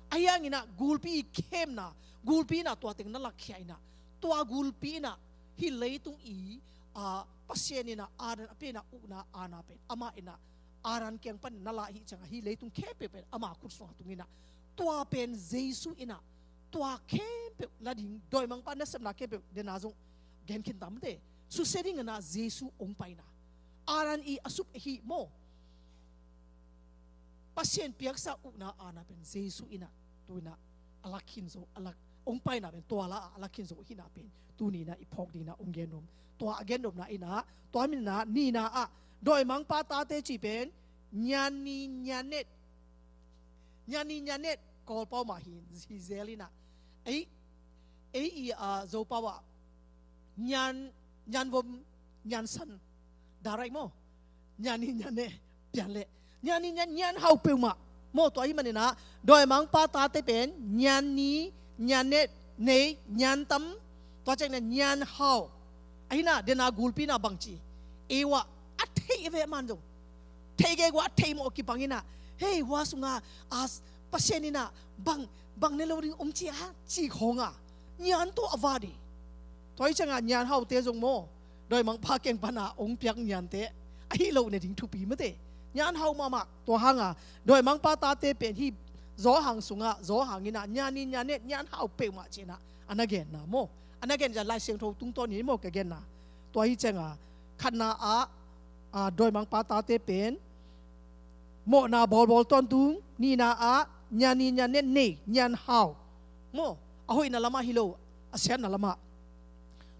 Ahi hanginah gulpi i khemna, gulpi inah tua teng na lakkhia inah, tua gulpi inah hih leitung i, ah, Pasian inah Adam a piakna ukna aana pen amah inah Adam kiang pan na la ahih ciangah hih leitung khempeuh pen ama khut sungah tung inah, tua pen Jesu inah tua khempeuh la ding, dawimangpa nasepna khempeuh dena zong gen khin ta mate. Susia ding inah Jesu ong paina. Adam i a sup ahi maw. Pasian piaksa ukna aana pen Jesu inah tu inah a lak khin zo, a lak, ong paina pen tua la a lak khin zo hihna pen tuni inah i phawk ding inah ong gen nuam. Tua a gennopna inah, tua minah nihna ah dawimangpa tate cih pen nyan ni nyan net, nyan ni nyan net Kawlpau mah hi, hi zel inah. Ei, ei i, ah, Zopau ah nyan, nyan vom, nyan san, darai maw. Nyan ni nyan ne, pian leh nyan ni nyan, nyan hau peuhmah maw. Tua ahih maninah dawimangpa tate pen nyan ni nyan ne nei, nyan tam, tua cianginah nyan hau. Ahinah dena gulpi inah bangci, Eva a theih ve man zong, thei geh gua a theih mawh kipanginah, hei, hua sungah, ah, Pasian inah bang, bang ne lo ding om ci a, ci khawngah nyan tawh a va dih. Tua hi ciangah nyan haute zong maw, dawimangpa keng pana ong piak nyante ahi lo ne ding thupi mate. Nyan hau mahmah. Tua hanga dawimangpa tate pen hih Johan sungah Johan inah nyan ni nyan net, nyan hau peuhmah cinah a na genna maw. A na gen ciah Lai Siangtho tungtawn in maw ka genna. Tua hi ciangah khatna ah, ah, dawimangpa tate pen mawhna bawlbawl tawntung, nihna ah nyan ni nyan net nei, nyan hau maw. A hoihna lamah hi lo, a siatna lamah.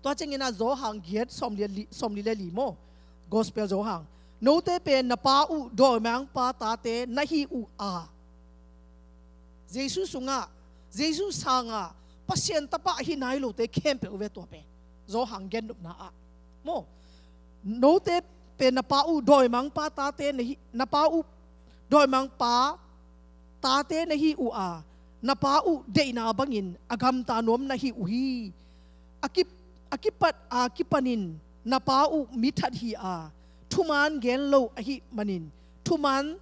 Tua cianginah Johan giat sawmli le li, sawmli le li maw. Gospel Johan. Note pen na pa uh dawimangpa tate na hi uh a. Jesu sungah, Jesu sangah Pasian tapa ahi nai lote khempeuh ve tua pen. Johan gennopna ah maw. Note pen na pa uh dawimangpa tate na hi, na pa uh dawimangpa tate na hi uh a, na pa uh deihna bangin a gamta nuam na hi uh hi. A ki, a kipat a kipanin na pa uh mi that hi a, thuman gen lo ahih manin thuman,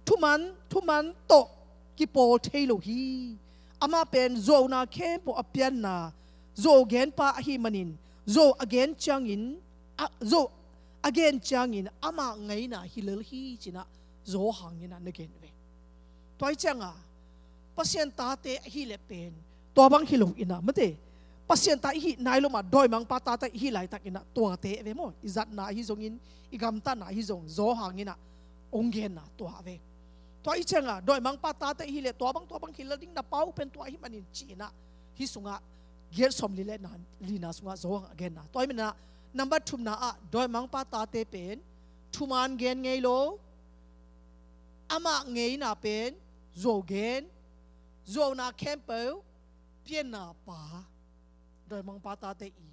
thuman, thuman tawh kipawl thei lo hi. Amah pen zuauna khempeuh a pianna zuau genpa ahih manin zuau a gen ciangin, a, zuau a gen ciangin amah ngaina hi lel hi cinah Johan inah na gen ve. Tua hi ciangah Pasian tate ahih leh pen tua bang hi lo inah mate. Pasian ta i hih nai lo mah, dawimangpa tate i hih laitak inah tuate ve maw. I zatna ahi zongin, i gamtatna ahi zong Johan inah ong genna tua ve. Tua hi ciangah dawimangpa tate i hih leh tua bang, tua bang hi lel ding, na pa uh pen tua ahih manin ci inah hih sungah giat sawmli le na, lina sungah Johan a genna. Tua ahih maninah number thumna ah dawimangpa tate pen thuman gen ngei lo, amah ngeina pen zuau gen, zuauna khempeuh pianna pa, dawimangpa tate i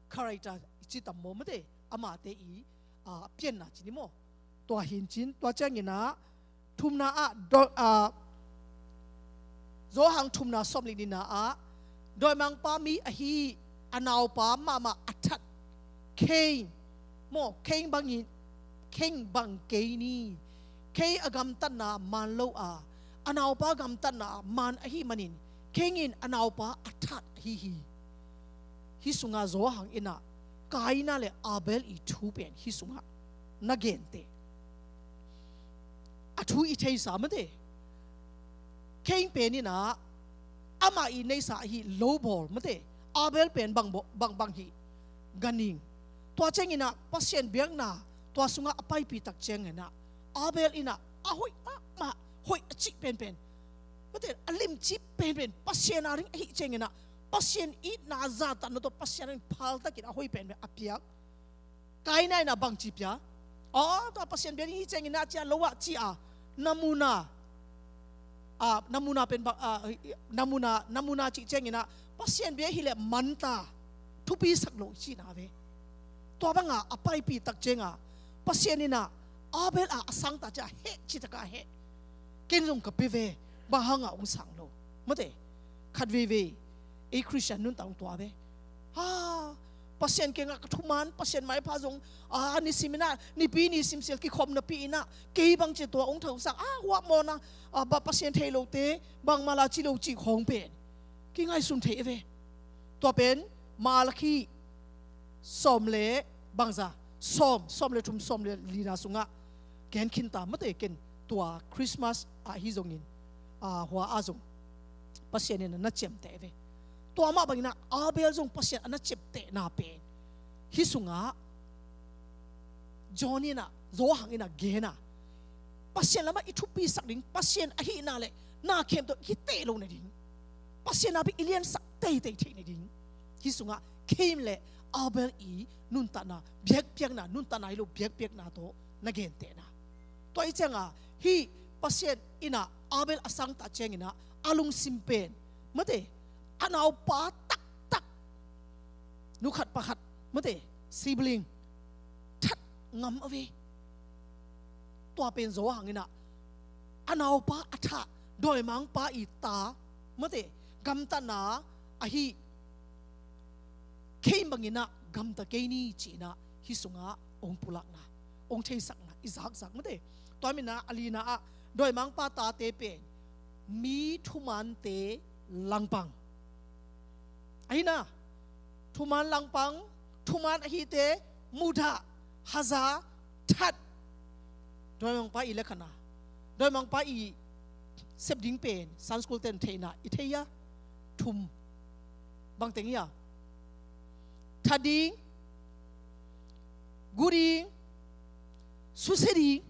character i ci tam maw, mate, amate i, ah, pianna ci ni maw. Tua hi in cin, tua ciangin ah thumna ah, dawi, ah, Johan thumna sawmli nina ah dawimangpa mi ahi a naupa mahmah a that Cain maw, Cain bangin, Cain bang kei ni. Cain a gamtatna man lo a, a naupa gamtatna man ahih manin Cain in a naupa a that ahi hi. Hih sungah Johan in ah Kaina le Abel i thu pen hih sungah na genteh. A thu i theisa, mate. Cain pen in ah amah i neisa ahi lo bawl, mate. Abel pen bang baw-, bang, bang hi, ganhing. Tua ciangin ah Pasian biakna tua sungah a paipih tak ciangin ah Abel in ah a hoih mahmah, hoih a cih penpen, mate, a limci penpen Pasian a ding ahih ciangin ah Pasian itna, zahtakna tawh Pasian in phaltakin a hoih penpen a piak. Kaina in ah bangci pia? Aw, tua Pasian bia ding hi ciangin ah cia lo ah ci a, namuna, ah, namuna pen bang, ah, namuna, namuna cih ciangin ah Pasian bia hileh manta, thupisak lo i cihna ve. Tua banga a paipih tak cianga Pasian in ah Abel a a sangta cia heh, citaka heh. Ken zong ka pia ve, bang hanga hong sang lo, mate. Khat veivei ei Khristian nuntak hong tua ve. Ha, Pasian kiangah ka thuman, Pasian maipha zong, a, nisim in ah, nipi nisim sial kikhopna pi in ah kei bang ci tua hong thausak, a, huah mawna, a, ba Pasian thei lote bangmah la ci lo cih khawng pen kingaihsun thei ve. Tua pen Malakhi sawm le bangza, sawm, sawm le thum, sawm le lina sungah gen khin ta, mate, ken tua Christmas ah hi zongin, a, hua ah zong Pasian in na ciamteh ve. Tua mah bangin ah Abel zong Pasian a na ciamtehna pen hih sungah John in ah, Johan in ah gen a, Pasian lamah i thupisak ding, Pasian ahihna le na khempeuh i teh loh nading, Pasian a bek i liansak teitei theih nading, hih sungah Cain le Abel i nuntakna, biakpiakna, nuntakna hi lo biakpiakna tawh na gentehna. Tua i cianga hih Pasian in ah Abel a sangta ciangin ah a lungsim pen, mate, a naupa taktak, nu khat pa khat, mate, sibling, that ngam a ve. Tua pen Johan in ah a naupa a thah, dawimangpa i ta, mate, gamtatna ahi Cain bangin ah gamta kei ni ci-in ah hih sungah hong pulakna, hong theisakna i zakzak, mate. Tua manin ah a lina ah dawimangpa tate pen mi thumante langpang. Ahi na, thuman langpang, thuman ahite mudah, haza, that. Dawimangpa i lekhatna, dawimangpa i sep ding pen Sunday school ten theihna i thei a, thum. Bang teng hi a? That ding, gu ding, susia ding.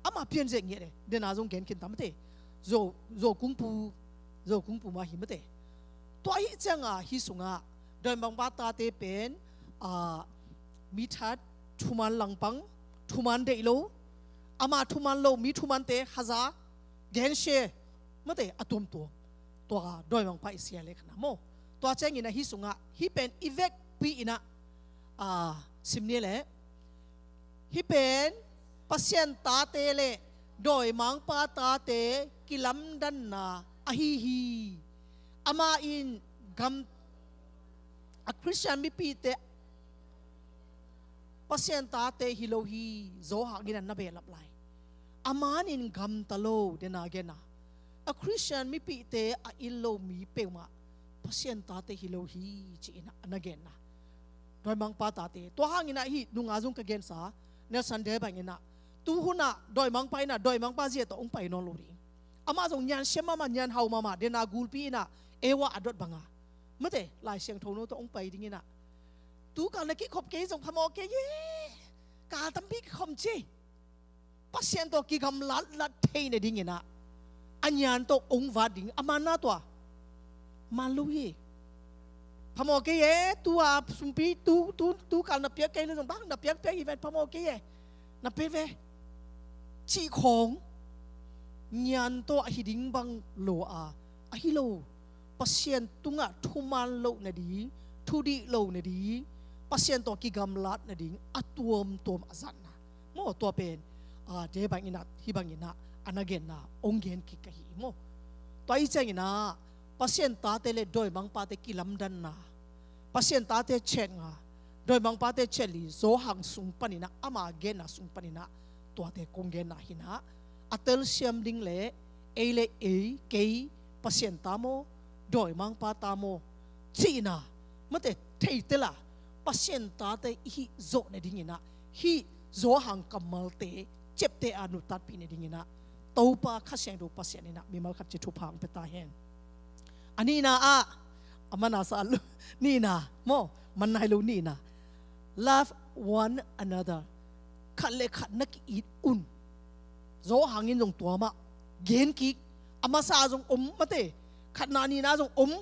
Ama pian zek ngiat e, dena zong gen khin ta, mate. Zo, zo kungpu, zo kungpu mah hi, mate. Tua hi cianga hih sungah dawimangpa tate pen, a, mi that, thuman langpang, thuman deih lo, ama thuman lo, mi thumante haza, gensia, mate, a tuamtuam. Tua dawimangpa i sia lekhatna maw. Tua ciangin ah hih sungah hih pen i vekpi in ah, a, sim ni leh, hih pen Pasian tate le dawimangpa tate kilamdanna ahi hi. Amah in gam, a Khristian mipite Pasian tate hi lo hi, Johan in ah na behlap lai. A man in gamta lo, dena gen a, a Khristian mipite a it lo mi peuhmah Pasian tate hi lo hi, ci-in ah na genna. Dawimangpa tate. Tua hangin ah hih nunga zong ka gensa, Nelson Mandela bangin ah, tu hun ah dawimangpa in ah dawimangpa zia tawh hong pai nawn lo ding. Amah zong niansiam mahmah, nianhau mahmah, dena gulpi in ah Eva a dot banga, mate, Lai Siangtho no tawh hong pai dingin ah, tu kal na kikhop kei zong phamawh kei e, kal tampi kikhawm ci. Pasian tawh kigamlat lat theih nadingin ah a nian tawh hong vat ding, a manna tua man lo hi. Phamawh kei e, tu a sumpi, tu, tu, tu kal na piak kei le zong bang na piakpiak hi ven, phamawh kei e. na pia ve cih khawng ngian tawh ahi ding bang lo a, ahi lo, Pasian tungah thuman loh nading, thudih loh nading, Pasian tawh kigamlat nading a tuamtuam a zatna maw, tua pen, ah, te bang inah, hih bang inah a na genna hong gen kik ka hi maw. Tua hi ciang inah Pasian tate le dawimangpate kilamdanna, Pasian tate chet nga, dawimangpate chet li, Johan sung paninah, ama genna sung paninah, tuate kong genna hinah, a telsiam ding le ei le ei, kei Pasian ta maw, dawimangpa ta maw cihna, mate, theitela Pasian tate i hih zawh nadinginah, hih Johan kammalte ciapteh a nuntakpih nadinginah, Topa Kha Siangtho Pasian inah mimal khat ci thupha hong pia ta hen. A nihna ah, a man a sa lo, nihna maw, man nai lo nihna, love one another. Khat le khat na ki-it un. Johan in zong tua mah gen kik, a masa zong om, mate, khatna nihna zong om.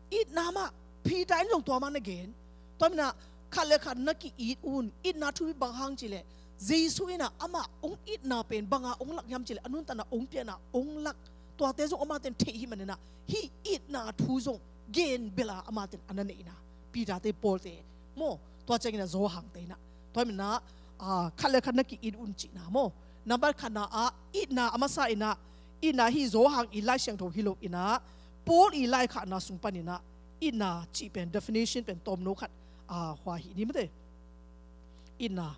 Itna mah, Peter in zong tua mah na gen. Tua maninah khat le khat na ki-it un. Itna thupi bang hang cih leh, Jesu inah amah hong itna pen banga hong lak hiam cih leh, a nuntakna hong piakna hong lak, tuate zong amate'n theih hih maninah, hih itna thu zong gen bel a amate'n a na neihna, Peter te, Paul te maw, tua cianginah Johan te inah. Tua maninah, ah, khat le khat na ki-it un cihna maw. Nambat khatna ah itna a masa inah, itna hih Johan i Lai Siangtho hi lo inah, Paul i laikhakna sung paninah itna cih pen, definition pen tawmno khat, ah, hua hi ni, mate. Itna,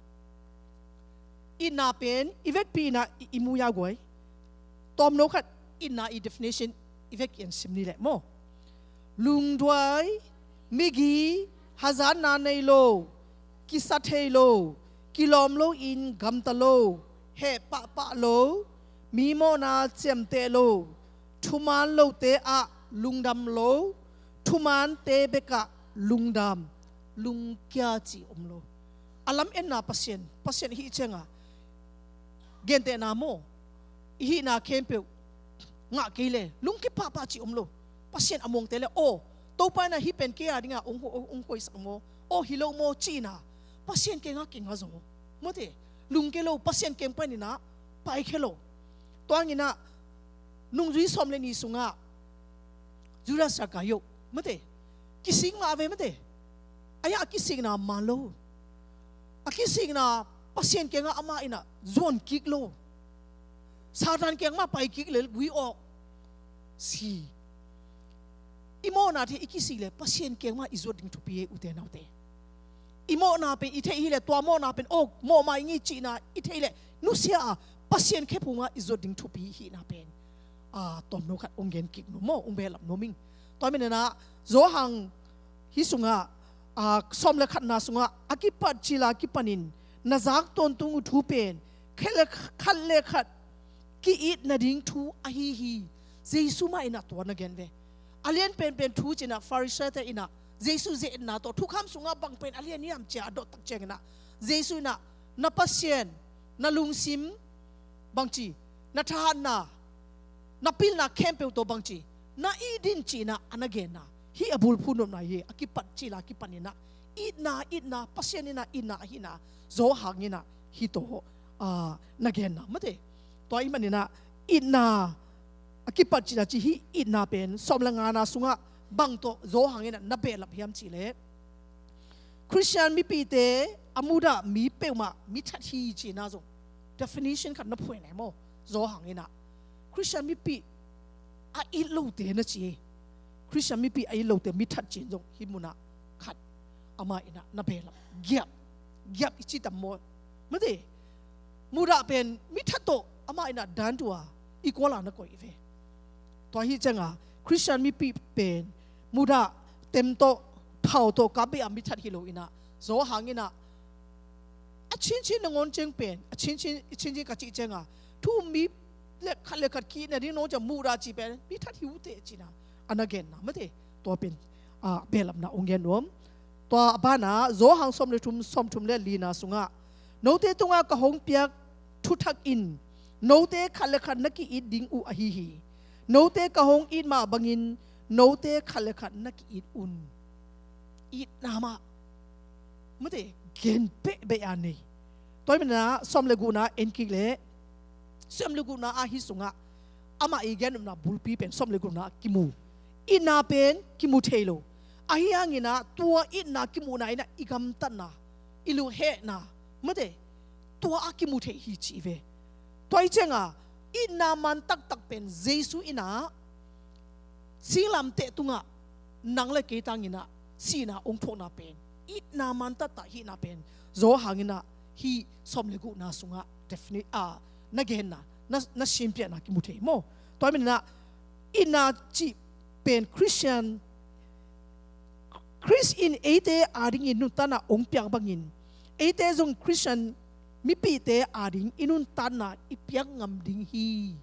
itna pen i vekpi inah i, i mu ya guai. Tawmno khat itna i definition i vek kian sim ni leh maw. Lungduai, migi, hazatna nei lo, kisa thei lo, kilawm loin gamta lo, heh pahpah lo, mi mawhna ciamteh lo, thuman lote ah lungdam lo, thumante bekah lungdam, lungkia cih om lo. A lam-enna Pasian, Pasian i hih cianga gentehna maw, i hihna khempeuh ngah kei le lungkia pahpah cih om lo. Pasian a muangte le, aw, Topa inah hih pen kei a dinga hong, hong, hong hoihsak maw, aw, hi lo maw cihna, Pasian kiangah kinga zaw, mate, lungkia lo, Pasian kiang paninah paikhia lo. Tua hanginah nungzui sawm le nih sungah Judas Iskariot, mate, kisik mah ve, mate. Ahi a kisikna man lo. A kisikna Pasian kiangah amah inah zuan kik lo. Satan kiang mah pai kik le gui awk. Si. I mawhnate i kisik le Pasian kiang mah i zuat ding thupi hi, ute naute. I mawhna pen i theih hileh, tua mawhna pen, aw, mawh mah ing hi cihna i theih leh, nusia a Pasian khephung ah i zuat ding thupi hihna pen, a, tawmno khat hong gen kik nuam maw, hong behlap nuam ing. Tua maninah Johan hih sungah, a, sawm le khatna sungah, a kipat cila kipanin na zak tawntung uh thu pen khat le, khat le khat ki-it nading thu ahi hi. Jesu mah inah tua na gen ve. A lian penpen thu cinah Pharisee-te inah Jesu ze-etna tawh thukham sungah bang pen a lian hiam ci-a a dot tak cianginah, Jesu inah, na Pasian, na lungsim bangci, na thahatna, na pilna khempeuh tawh bangci na it ding cihna a na genna, hih a bulphuh nopna hi. A kipat cila kipaninah itna, itna, Pasian inah itna ahihna Johan inah hih tawh, a, na genna, mate. Tua ahih maninah itna a kipat cila ci, hih itna pen sawm le ngana sungah bang tawh Johan inah na behlap hiam cih leh, Khristian mipihte a mudah mi peuhmah mi that hi cihna zong definition khat na phuai nai maw. Johan inah Khristian mipih a it lote na ci. Khristian mipih a it lote mi that cih zong hih munah khat amah inah na behlap. Giap, giap i ci tam maw, mate. Mudah pen mi that tawh amah inah dan tua i kuala na koih ve. Tua hi cianga Khristian mipih pen mudah, tem tawh, thau tawh ka beh a mi that hi lo inah, Johan inah a cincin nangawn ciang pen, a cincin, i cincin ka cih cianga thu mi le khat le khat ki-it nading nangawn ciang mudah cih pen mi that hi uh teh cihna a na genna, mate. Tua pen, a, behlapna hong gen nuam. Tua a banah Johan sawm le thum, sawm thum le lina sungah, note tungah ka hong piak thuthak in note khat le khat na ki-it ding uh ahi hi. Note ka hong it mah bangin note khat le khat na ki-it un. Itna mah, mate, gen pehpeh a nei. Tua hi manin ah sawm le gukna en kik leh, sawm le gukna ah hih sungah amah i gen nopna bulpi pen sawm le gukna ah kimu, itna pen kimu thei lo. Ahi hangin ah tua itna kimuhna in ah i gamtatna, i lunghehna, mate, tua ah kimu thei hi ci ve. Tua hi ciangah itna man taktak pen Jesu in ah singlamteh tungah nang le kei tangin ah sihna hong thuakna pen, itna man taktak hihna pen Johan in ah hih sawm le gukna sungah definite, ah, na genna, na, na simpiakna kimu thei maw. Tua hi manin ah itna cih pen Christian, Khrist in eite adingin nuntakna hong piak bangin eite zong Christian mipite ading i nuntakna i piak ngam ding hi.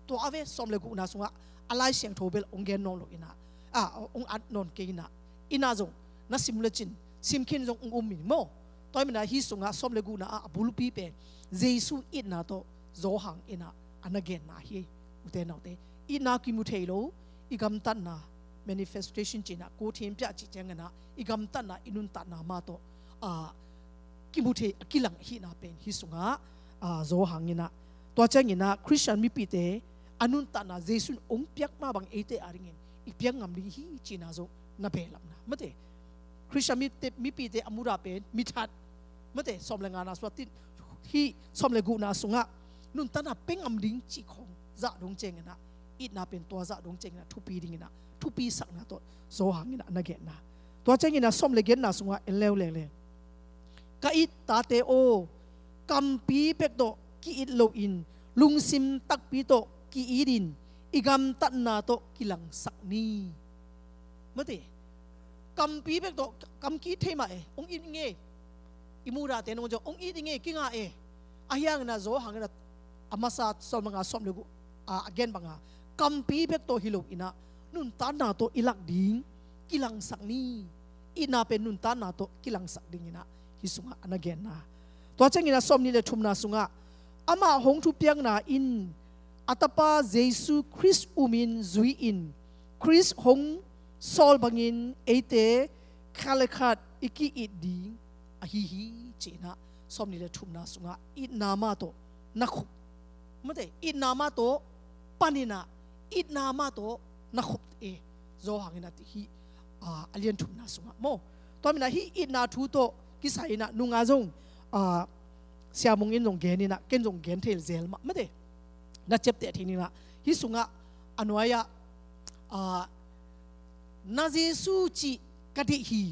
Tua a ve, sawm le gukna sungah a Lai Siangtho bel hong gen nawn lo in ah, ah, hong at nawn kei in ah, itna zong na sim lecin, sim khin zong hong um in maw. Tua hi manin ah hih sungah sawm le gukna ah a bulpi pen Jesu itna tawh Johan in ah a na genna hi. Ute naute, itna kimu thei lo, i gamtatna, manifestation cih in ah, ko thempiak cih ciangin ah i gamtatna, i nuntakna mah tawh, ah, kimu thei, a kilang ahihna pen hih sungah, ah, Johan in ah, tua ciangin ah Christian mipite a nuntakna Jesu in hong piak mah bang eite adingin i piak ngam ding hi cihna zong na behlapna, mate. Christian mite, mipite a mudah pen mithat, mate, sawm le ngana sungah tin, hih sawm le gukna sungah nuntakna pia ngam ding cih khong zah dong ciangin ah, itna pen tua zah dong ciangin ah thupi dingin ah thupi sakna tawh Johan in ah na genna. Tua ciangin ah sawm le giatna sungah en leuleu leh, ka it tate aw, kampi bek tawh ki-it loin lungsim takpi tawh ki-itin i gamtatna tawh kilangsak ni. Mate, kampi bek tawh, kam ki-it thei mah e, hong it ing e. I mudahte nong zong hong it ing e, kinga e. Ahi hangin ah Johan in ah a masa sawm le nga, sawm le guk, ah, a gen banga, kampi bek tawh hi loin ah nuntakna tawh i lak ding kilangsak ni. Itna pen nuntakna tawh kilangsak dingin ah hih sungah a na genna. Tua ciangin ah sawmnih le thumna sungah, amah hong thupiakna in a Tapa Jesu Khrist umin zui-in, Khrist hong sawl bangin eite khat le khat i ki-it ding ahi hi, ci-in ah sawmnih le thumna sungah itna mah tawh na khup, mate, itna mah tawh panin ah, itna mah tawh na khup e, Johan in ah ti hi, ah, a lian thumna sungah maw. Tua hi manin ah hih itna thu tawh kisai in ah nunga zong, ah, Sia Mung in zong gen in ah, ken zong gen thei zel mah, mate. Na ciapteh theih ni in ah, hih sungah a nuai-ah, ah, na Jesu cih ka deih hi,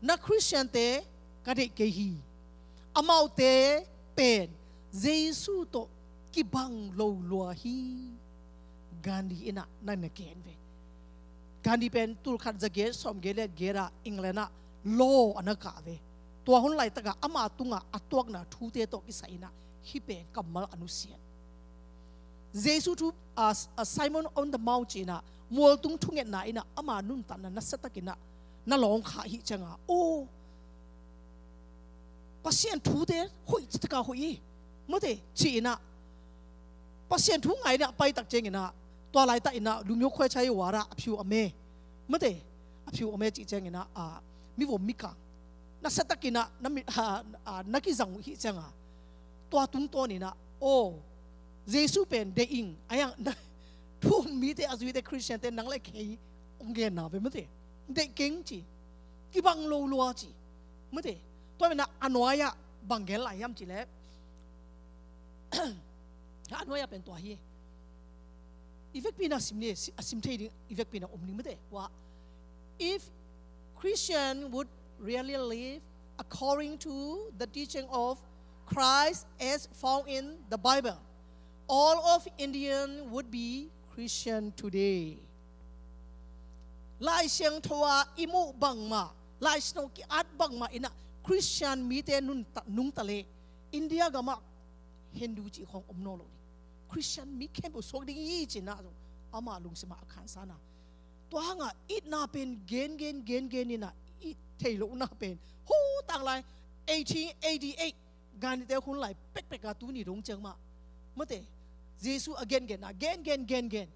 na Khristiante ka deih kei hi. Amaute pen Jesu tawh kibang lo lua hi. Gandhi in ah na na gen ve. Gandhi pen tulkhat za giat sawm giat le giat ah England ah law a na kah ve. Tua hun laitak ah ama tungah a tuakna thute tawh kisai in ah hih pen kammal a nusiat. Jesu thu, ah, ah, Sermon on the Mount ci-in ah, mualtung thungetna in ah ama nuntakna nasia takin ah na lawng kha ahih ciangin, aw, Pasian thute hoih cih takin hoih hi, mate, ci-in ah, Pasian thu ngai in ah pai tak ciangin ah, tua laitak in ah Lungyo Khwai Chai Wara a phiu a me, mate, a phiu a me cih ciangin ah, ah, mivom mikang nasia takin ah na mi, ah, ah, na kizang uh ahih ciangin, tua tungtawn in ah, aw, Jesu pen deih ing, a yang na, thu um mite, a zuite, Khristiante, nang le kei hong genna ve, mate. Deih keng ci, kibang lo lua ci, mate. Tua hi manin ah a nuai-ah bang gen lai hiam cih leh, a nuai-ah pen tua hi. I vekpi in ah sim ni, si-, a sim thei ding i vekpi in ah om ni, mate. Ua, if Christian would really live according to the teaching of Christ as found in the Bible, all of Indian would be Christian today. Lai Siangtho ah i muh bangmah, Lai Siangtho ki-at bangmah in ah Khristian mite nungta, nungta leh India gamah Hindu cih khawng om nawn lo ding. Khristian mi khempeuh suak ding hi ci-in ah zong ama lungsim ah a khansa in ah. Tua hangah itna pen gen gen gen gen in ah, it theih lohna pen, hu, tanglai eighteen eighty-eight, Gandhi-te hun lai pekpek ah tuni dong ciang mah, mate, Jesu a gengenna gen gen gen gen,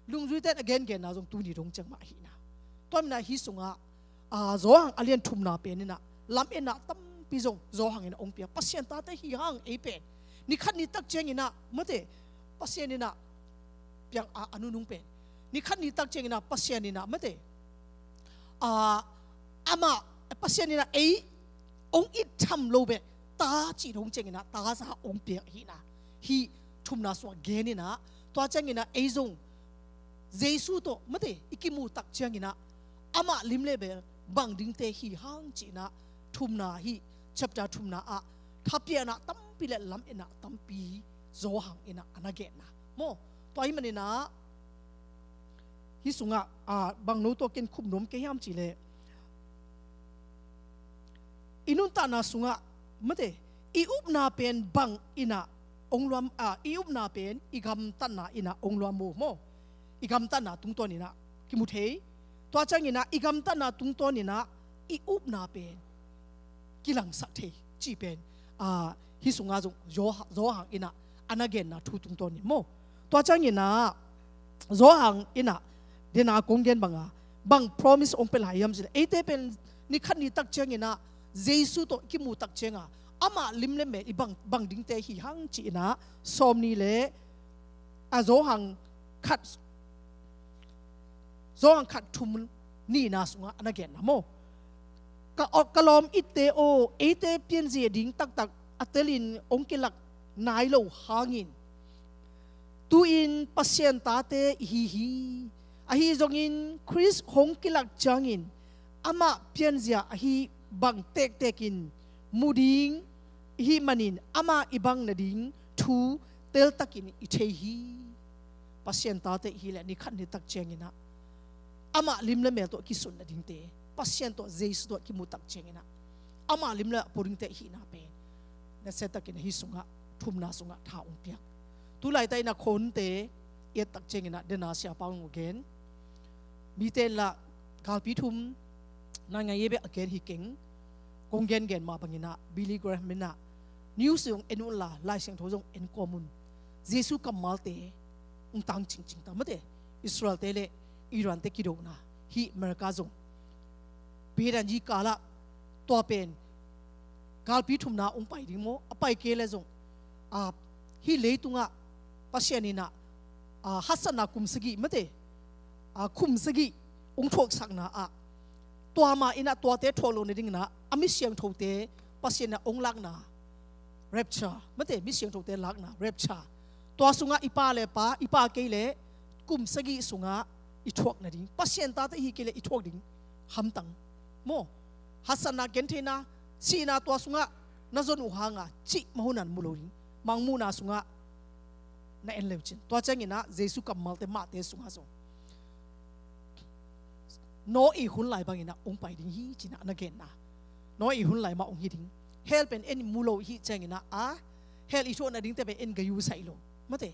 lungzuite in a gengenna zong tuni dong ciang mah ahi in ah. Tua hi manin ah hih sungah, ah, Johan a lian thumna pen in ah lam-etna tam pi zong Johan in ah hong piak. Pasian tate hi hang ei pen. Ni khat ni tak ciangin ah mate, Pasian in ah piang a, a nunung pen. Ni khat ni tak ciangin ah Pasian in ah mate, a, amah, Pasian in ah ei hong it tham lo beh, ta cih dong ciangin ah ta sa hong piak hi na. Hih thumna sungah gen in ah, tua ciangin ah ei zong Jesu tawh mate i kimuh tak ciangin ah amah lim le bel bang dingte hi hang cih in ah, thumna hih chapter thumna ah thapiakna tampi le lametna tampi Johan in ah a na genna maw. Tua ahih manin ah hih sungah, a, bang no tawh ken khum nuam kei hiam cih leh, i nuntakna sungah mate, i upna pen bang in ah hong luam, a, i upna pen i gamtatna in ah hong luam uh maw. I gamtatna tungtawn in ah kimu thei. Tua ciangin ah i gamtatna tungtawn in ah i upna pen kilangsak thei cih pen, a, hih sungah zong Johan, Johan in ah a na genna thu tungtawn in maw. Tua ciangin ah Johan in ah dena kong gen bang a, bang promise hong pia lai hiam cih leh, eite pen ni khat ni tak ciangin ah Jesu tawh kimuh tak ciangin ah amah lim le mel i bang, bang dingte hi hang cih in ah sawmnih le, a, Johan khat, Johan khat thum nihna sungah a na genna maw. Ka, ka lawm itte aw, eite pianzia ding taktak a telin hong kilak nai lo hangin tu-in Pasian tate i hi hi. Ahi zongin Khrist hong kilak ciangin amah pianzia ahi bang tektekin mu ding i hih manin amah i bang nading thu teltakin i thei hi. Pasian tate i hih leh ni khat ni tak ciangin ah amah lim le mel tawh kisun nadingte, Pasian tawh Jesu tawh kimuh tak ciangin ah amah lim le a pua dingte i hihna pen nasia takin ah hih sungah thumna sungah tha hong piak. Tu laitak in ah khonte i et tak ciangin ah dena siapa hong gen, mite in lah galpi thum nai ngai e bek a gen hi keng. Kong gengen mah bangin ah Billy Graham in ah news zong en un la, Lai Siangtho zong en kawm un. Jesu kammalte hong tang cingcing ta mate. Israelte le Irante kidona, hih America zong Biden yi kala tua pen galpi thumna hong pai ding maw, a pai kei le zong, a, hih leitungah Pasian in ah, a, haksatna kum sagih mate, a, kum sagih hong thuaksakna ah tua mah in ah tuate thuak loh nadingin ah a mi siangthote Pasian in ah hong lakna rapture mate, mi siangthote lakna rapture. Tua sungah i pa le pa, i pa kei le kum sagih sungah i thuak nading, Pasian tate i hi kei le i thuak ding hamtang maw. Haksatna, gentheihna, sihna tua sungah na zon uh hanga cih mah hun ah mu lo ding. Mangmuhna sungah na en leu cin. Tua ciangin ah Jesu kammalte mahte sungah zong Noah i hun lai bangin ah hong pai ding hi ci-in ah na genna. Noah i hun lai mah hong hi ding. Hell pen en mu lo i hih ciangin ah, a, hell i thuak nadingte pen en gei uh saih lo mate.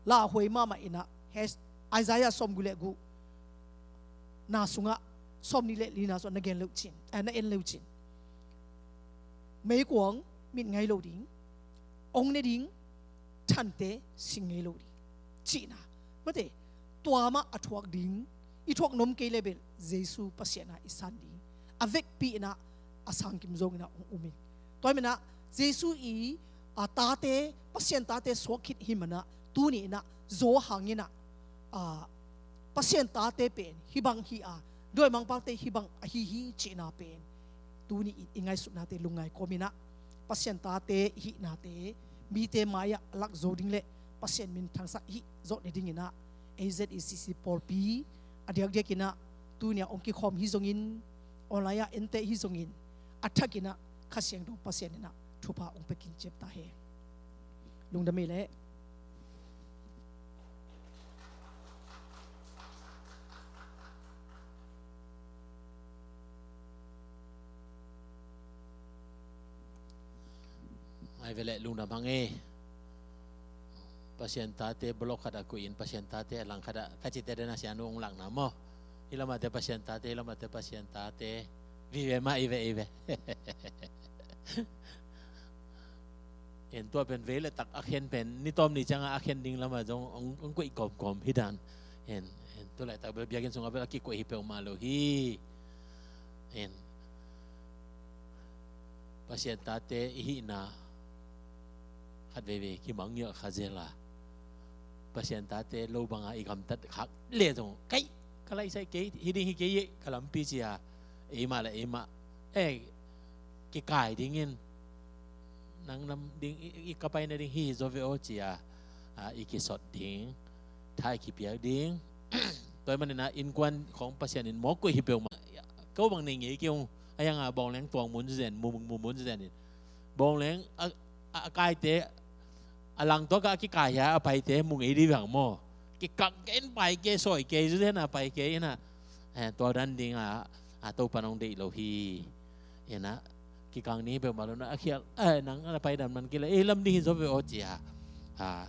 Lauhuai mahmah in ah, Isaiah sawmguk le guk na sungah, sawmnih le lina sungah na gen leu cin, eh, na en leu cin. Meikuang mit ngei lo ding, ong ne ding, thante sing ngei lo ding cihna mate. Tua mah a thuak ding, i thuak nuam kei le bel Jesu Pasian ah i san ding. A vekpi in ah a sangkim zongin ah hong um in. Tua hi manin ah Jesu i, a, tate, Pasian tate suak khit hi manin ah tuni in ah Johan in ah, a, Pasian tate pen hih bang hi a, dawimangpate hih bang ahi hi cihna pen tuni in i ngaihsutnate lungngai kawmin ah Pasian tate i hihnate mite mai-ah a lak zo ding le Pasian min thangsak i hih zawh nadingin ah A Z E C C pawlpi a diakdiakin ah tuni a hong kikhawm hi zongin, online ah ente hi zongin, a thakin ah Kha Siangtho Pasian in ah thupha hong pia kin ciat ta hen. Lungdam ei leh. Ai ve leh lungdam hang e. Pasian tate block khat ah koih in, Pasian tate a lang khat ah ka cite den a sianu hong lakna maw. Hih lamate Pasian tate, hih lamate Pasian tate. Vive mah i ve, i ve. En tua pen vei le tak a khen pen ni tawm ni ciangah a khen ding lamah zong hong, hong koih kawmkawm hi dan. En, en, tu laitak bel biakinn sungah bel a kikoih hi peuhmah lo hi. En. Pasian tate i hihna khat veivei kimangngilh kha zel a, Pasian tate lo banga i gamtat khak le zong, kai, ka laisai kei hi ding hi kei, ka lampi ci a, eimah le eimah, eh, kikai dingin, nang lam ding, i, i ka paina ding hi zaw ve aw ci a, a, i kisot ding, tha i kipiak ding. Tua ahih manin ah innkuan khawng Pasian in mawk koih hi peuhmah. Ko bang nei ngei kei ung, a hiang a bawng leng tuang mun zen, mu, mu mun zen in. Bawng leng a, a, a kaite, a langtuak a kikai hia, a paite mu ngei dih bang maw. Kikak kei in pai kei, sawi kei zu zen a pai kei in ah. Eh, tua dan ding a, a Topa nong deih lo hi. Ina, kikang ni peuhmah lo na, a khial, eh, nang a pai dan man kila, eh, lam ding hi zaw ve aw ci a. Ah,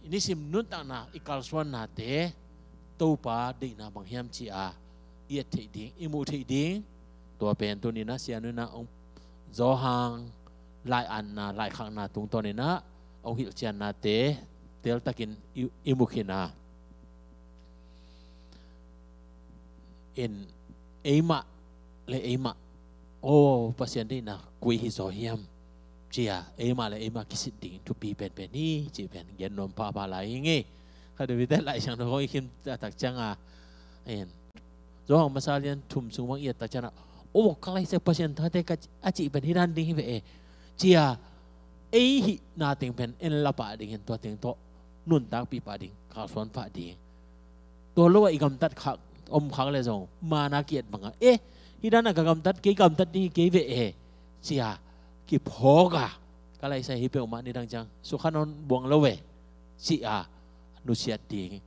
i nisim nuntakna, i kalsuannate, Topa deihna bang hiam ci a, i et theih ding, i muh theih ding. Tua pen tuni-in ah sianu in ah hong zawhang, lai-atna, laikhakna tungtawnin ah hong hilhciannate teltakin i, i mu khin a. In, eimah le eimah, aw, Pasian deihna koi hi zaw hiam ci a, eimah le eimah kisit ding thupi penpen hi cih pen gen nuam phapha lai hi ing ei. Kha David te Lai Siangtho khawng i khim a tak ciang a, in, Johan masa lian thum sung bang i et tak ciang a, aw, ka laisai Pasian tate ka, a cih pen hi dan ding hi ve e ci a, ei hihna teng pen en la pah dingin, tua teng tawh nuntakpih pah ding, kalsuan pah ding. Tua lo ah i gamtat khak, om khak le zong, mana ki-et banga, eh, hi dan a ka gamtat, kei gamtat ding hi kei ve e ci a, kiphawk a, ka laisai hi peuhmah nidang ciang sukha nawn buang lo ve ci a, nusiat ding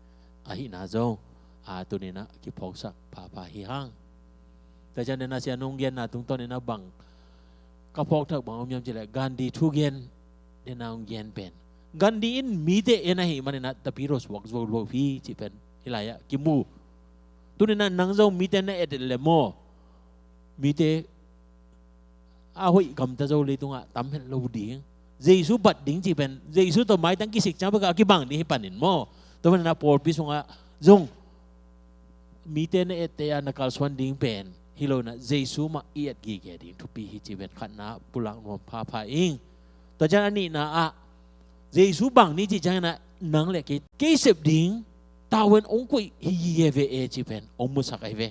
ahihna zong, a, tuni-in ah kiphawksak phapha hi hang. Tua ciang den a sianu hong genna tungtawnin ah bang ka phawkthak bang om hiam cih leh, Gandhi thugen den a hong gen pen, Gandhi in mite en ahih manin ah tapidaw suak zuau lo hi cih pen hih lai-ah kimu. Tuni-in ah nang zong mite na et et leh maw, mite a hoih gamta zo leitungah tam het lo ding. Jesu bat ding cih pen, Jesu tawh maitang kisik ciang bek a kibang ding hi panin maw. Tua manin ah pawlpi sungah zong mite na etteh a na kalsuan ding pen hi lo-in ah Jesu mah i et gige ding thupi hi cih pen khatna pulak nuam phapha ing. Tua ciang a nihna ah Jesu bang ni cih ciangin ah nang le kei, kei sep ding tavuan hong koih hi gige ve e cih pen hong musak ahi ve.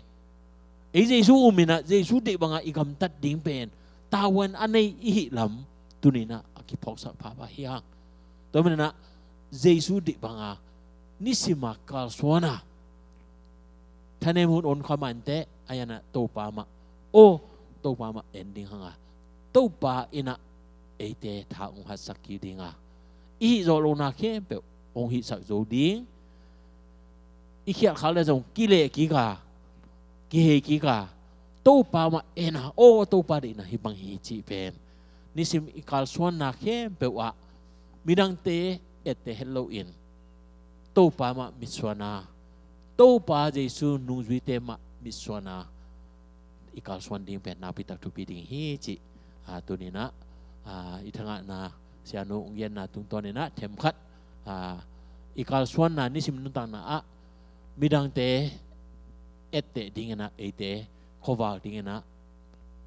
Ei Jesu um in ah Jesu deih banga i gamtat ding pen tavuan a nei i hih lam tuni-in ah a kiphawksak phapha hi hang. Tua manin ah Jesu deih banga nisim a kalsuan a thanem hun on kha mah inteh, a hiang ah Topa mah, aw, Topa mah en ding hang a, Topa in ah eite tha hong hatsak kik ding a, i hih zawh lohna khempeuh hong hihsak zo ding. I khialh khak le zong kileh kik a, kihei kik a, Topa mah en a, aw, Topa deihna hih bang hi cih pen nisim i kalsuanna khempeuh ah midangte etteh het loin Topa mah mitsuan a, Topa Jesu nungzuite mah mitsuan a i kalsuan ding pen nakpi tak thupi ding hi cih, a, tuni-in ah, a, i thangahna sianu hong genna tungtawnin ah themkhat, a, i kalsuanna nisim nuntakna ah midangte etteh dingin ah, eite khuavak dingin ah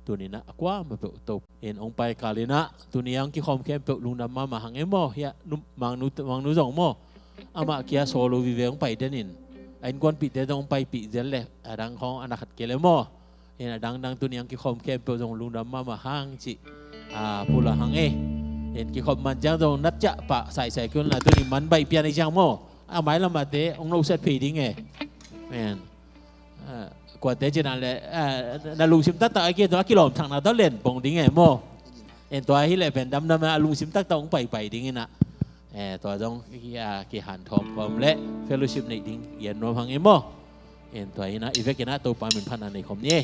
tuni-in ah a kuamah peuh Topa in hong pai kalin ah, tuni a hong kikhawm khempeuh lungdam mahmah hang e maw. Hiah nu, Mangnu, Mangnu zong maw, amah kia solo vive hong pai den in, a innkuanpihte zong hong paipih zen leh, a dang khawng a na khat kei leh maw. In a dangdang tuni a hong kikhawm khempeuh zong lungdam mahmah hang cih, a, pulak hang e. In kikhop man ciang zong nat ciah pah saisai kei un la, tuni man baih pian ahih ciang maw, a mailam ahte hong nusiat phei ding e. Amen. A, kuate cih dan leh, a, na lungsim taktak a kia tua a kilawm thakna tawh len pong ding e maw. En tua hi leh pen damdam a lungsim taktak hong paipai dingin ah, e, tua zong ki, a, kihanthawn khawm leh fellowship neih ding gen nuam hang e maw. En tua in ah i vekin ah Topa min phatna nei khawm ni e.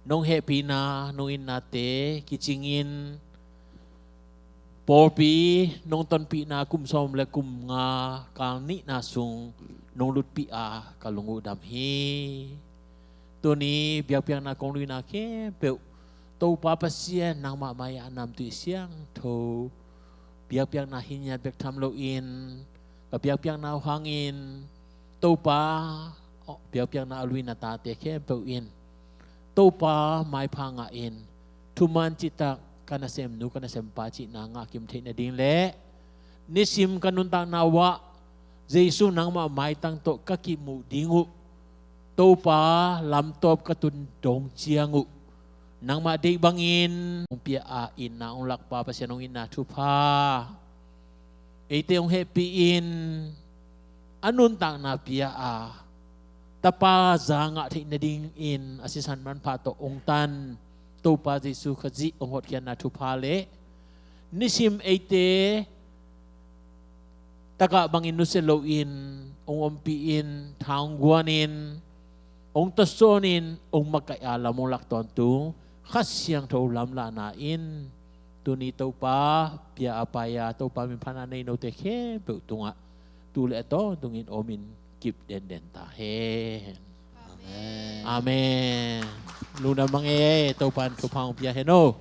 Nong hehpihna, nong itnate kicingin, pawlpi nong tonpihna kum sawm le kum nga kal nihna sung nong lutpih a ka lung uh dam hi. Tuni biakpiakna kong luina khempeuh Topa Pasian nangmah mai-ah namtui siangtho biakpiakna hi ngiat bek tham loin ka biakpiakna uh hangin Topa biakpiakna a luina tate khempeuh in Topa maipha ngah in thuman citak ka nasemnu ka nasempa cihna ngah kim theih nading le nisim ka nuntakna uah Jesu nangmah maitang tawh ka kimuh ding uh Topa lamtawp ka tun dong ciang uh nangmah deih bangin hong pia a itna hong lakpa Pasian hong itna thupha eite hong hehpih in a nuntakna pia a tapa za ngah theih nadingin a sisan manpha tawh hong tan Topa Jesu Khazih hong hotkhiatna thupha le nisim eite takah bangin nusia loin hong ompih in tha hong guanin hong tawsawnin hong makaih a lam hong lak tawntung Kha Siangtho lamlahna in tuni Topa pia a pai a Topa min phatna nei note khempeuh tungah tu le a tawntungin omin kip denden ta hen. Amen. Amen. Lungdam mange, Topa in thupha hong pia hen o.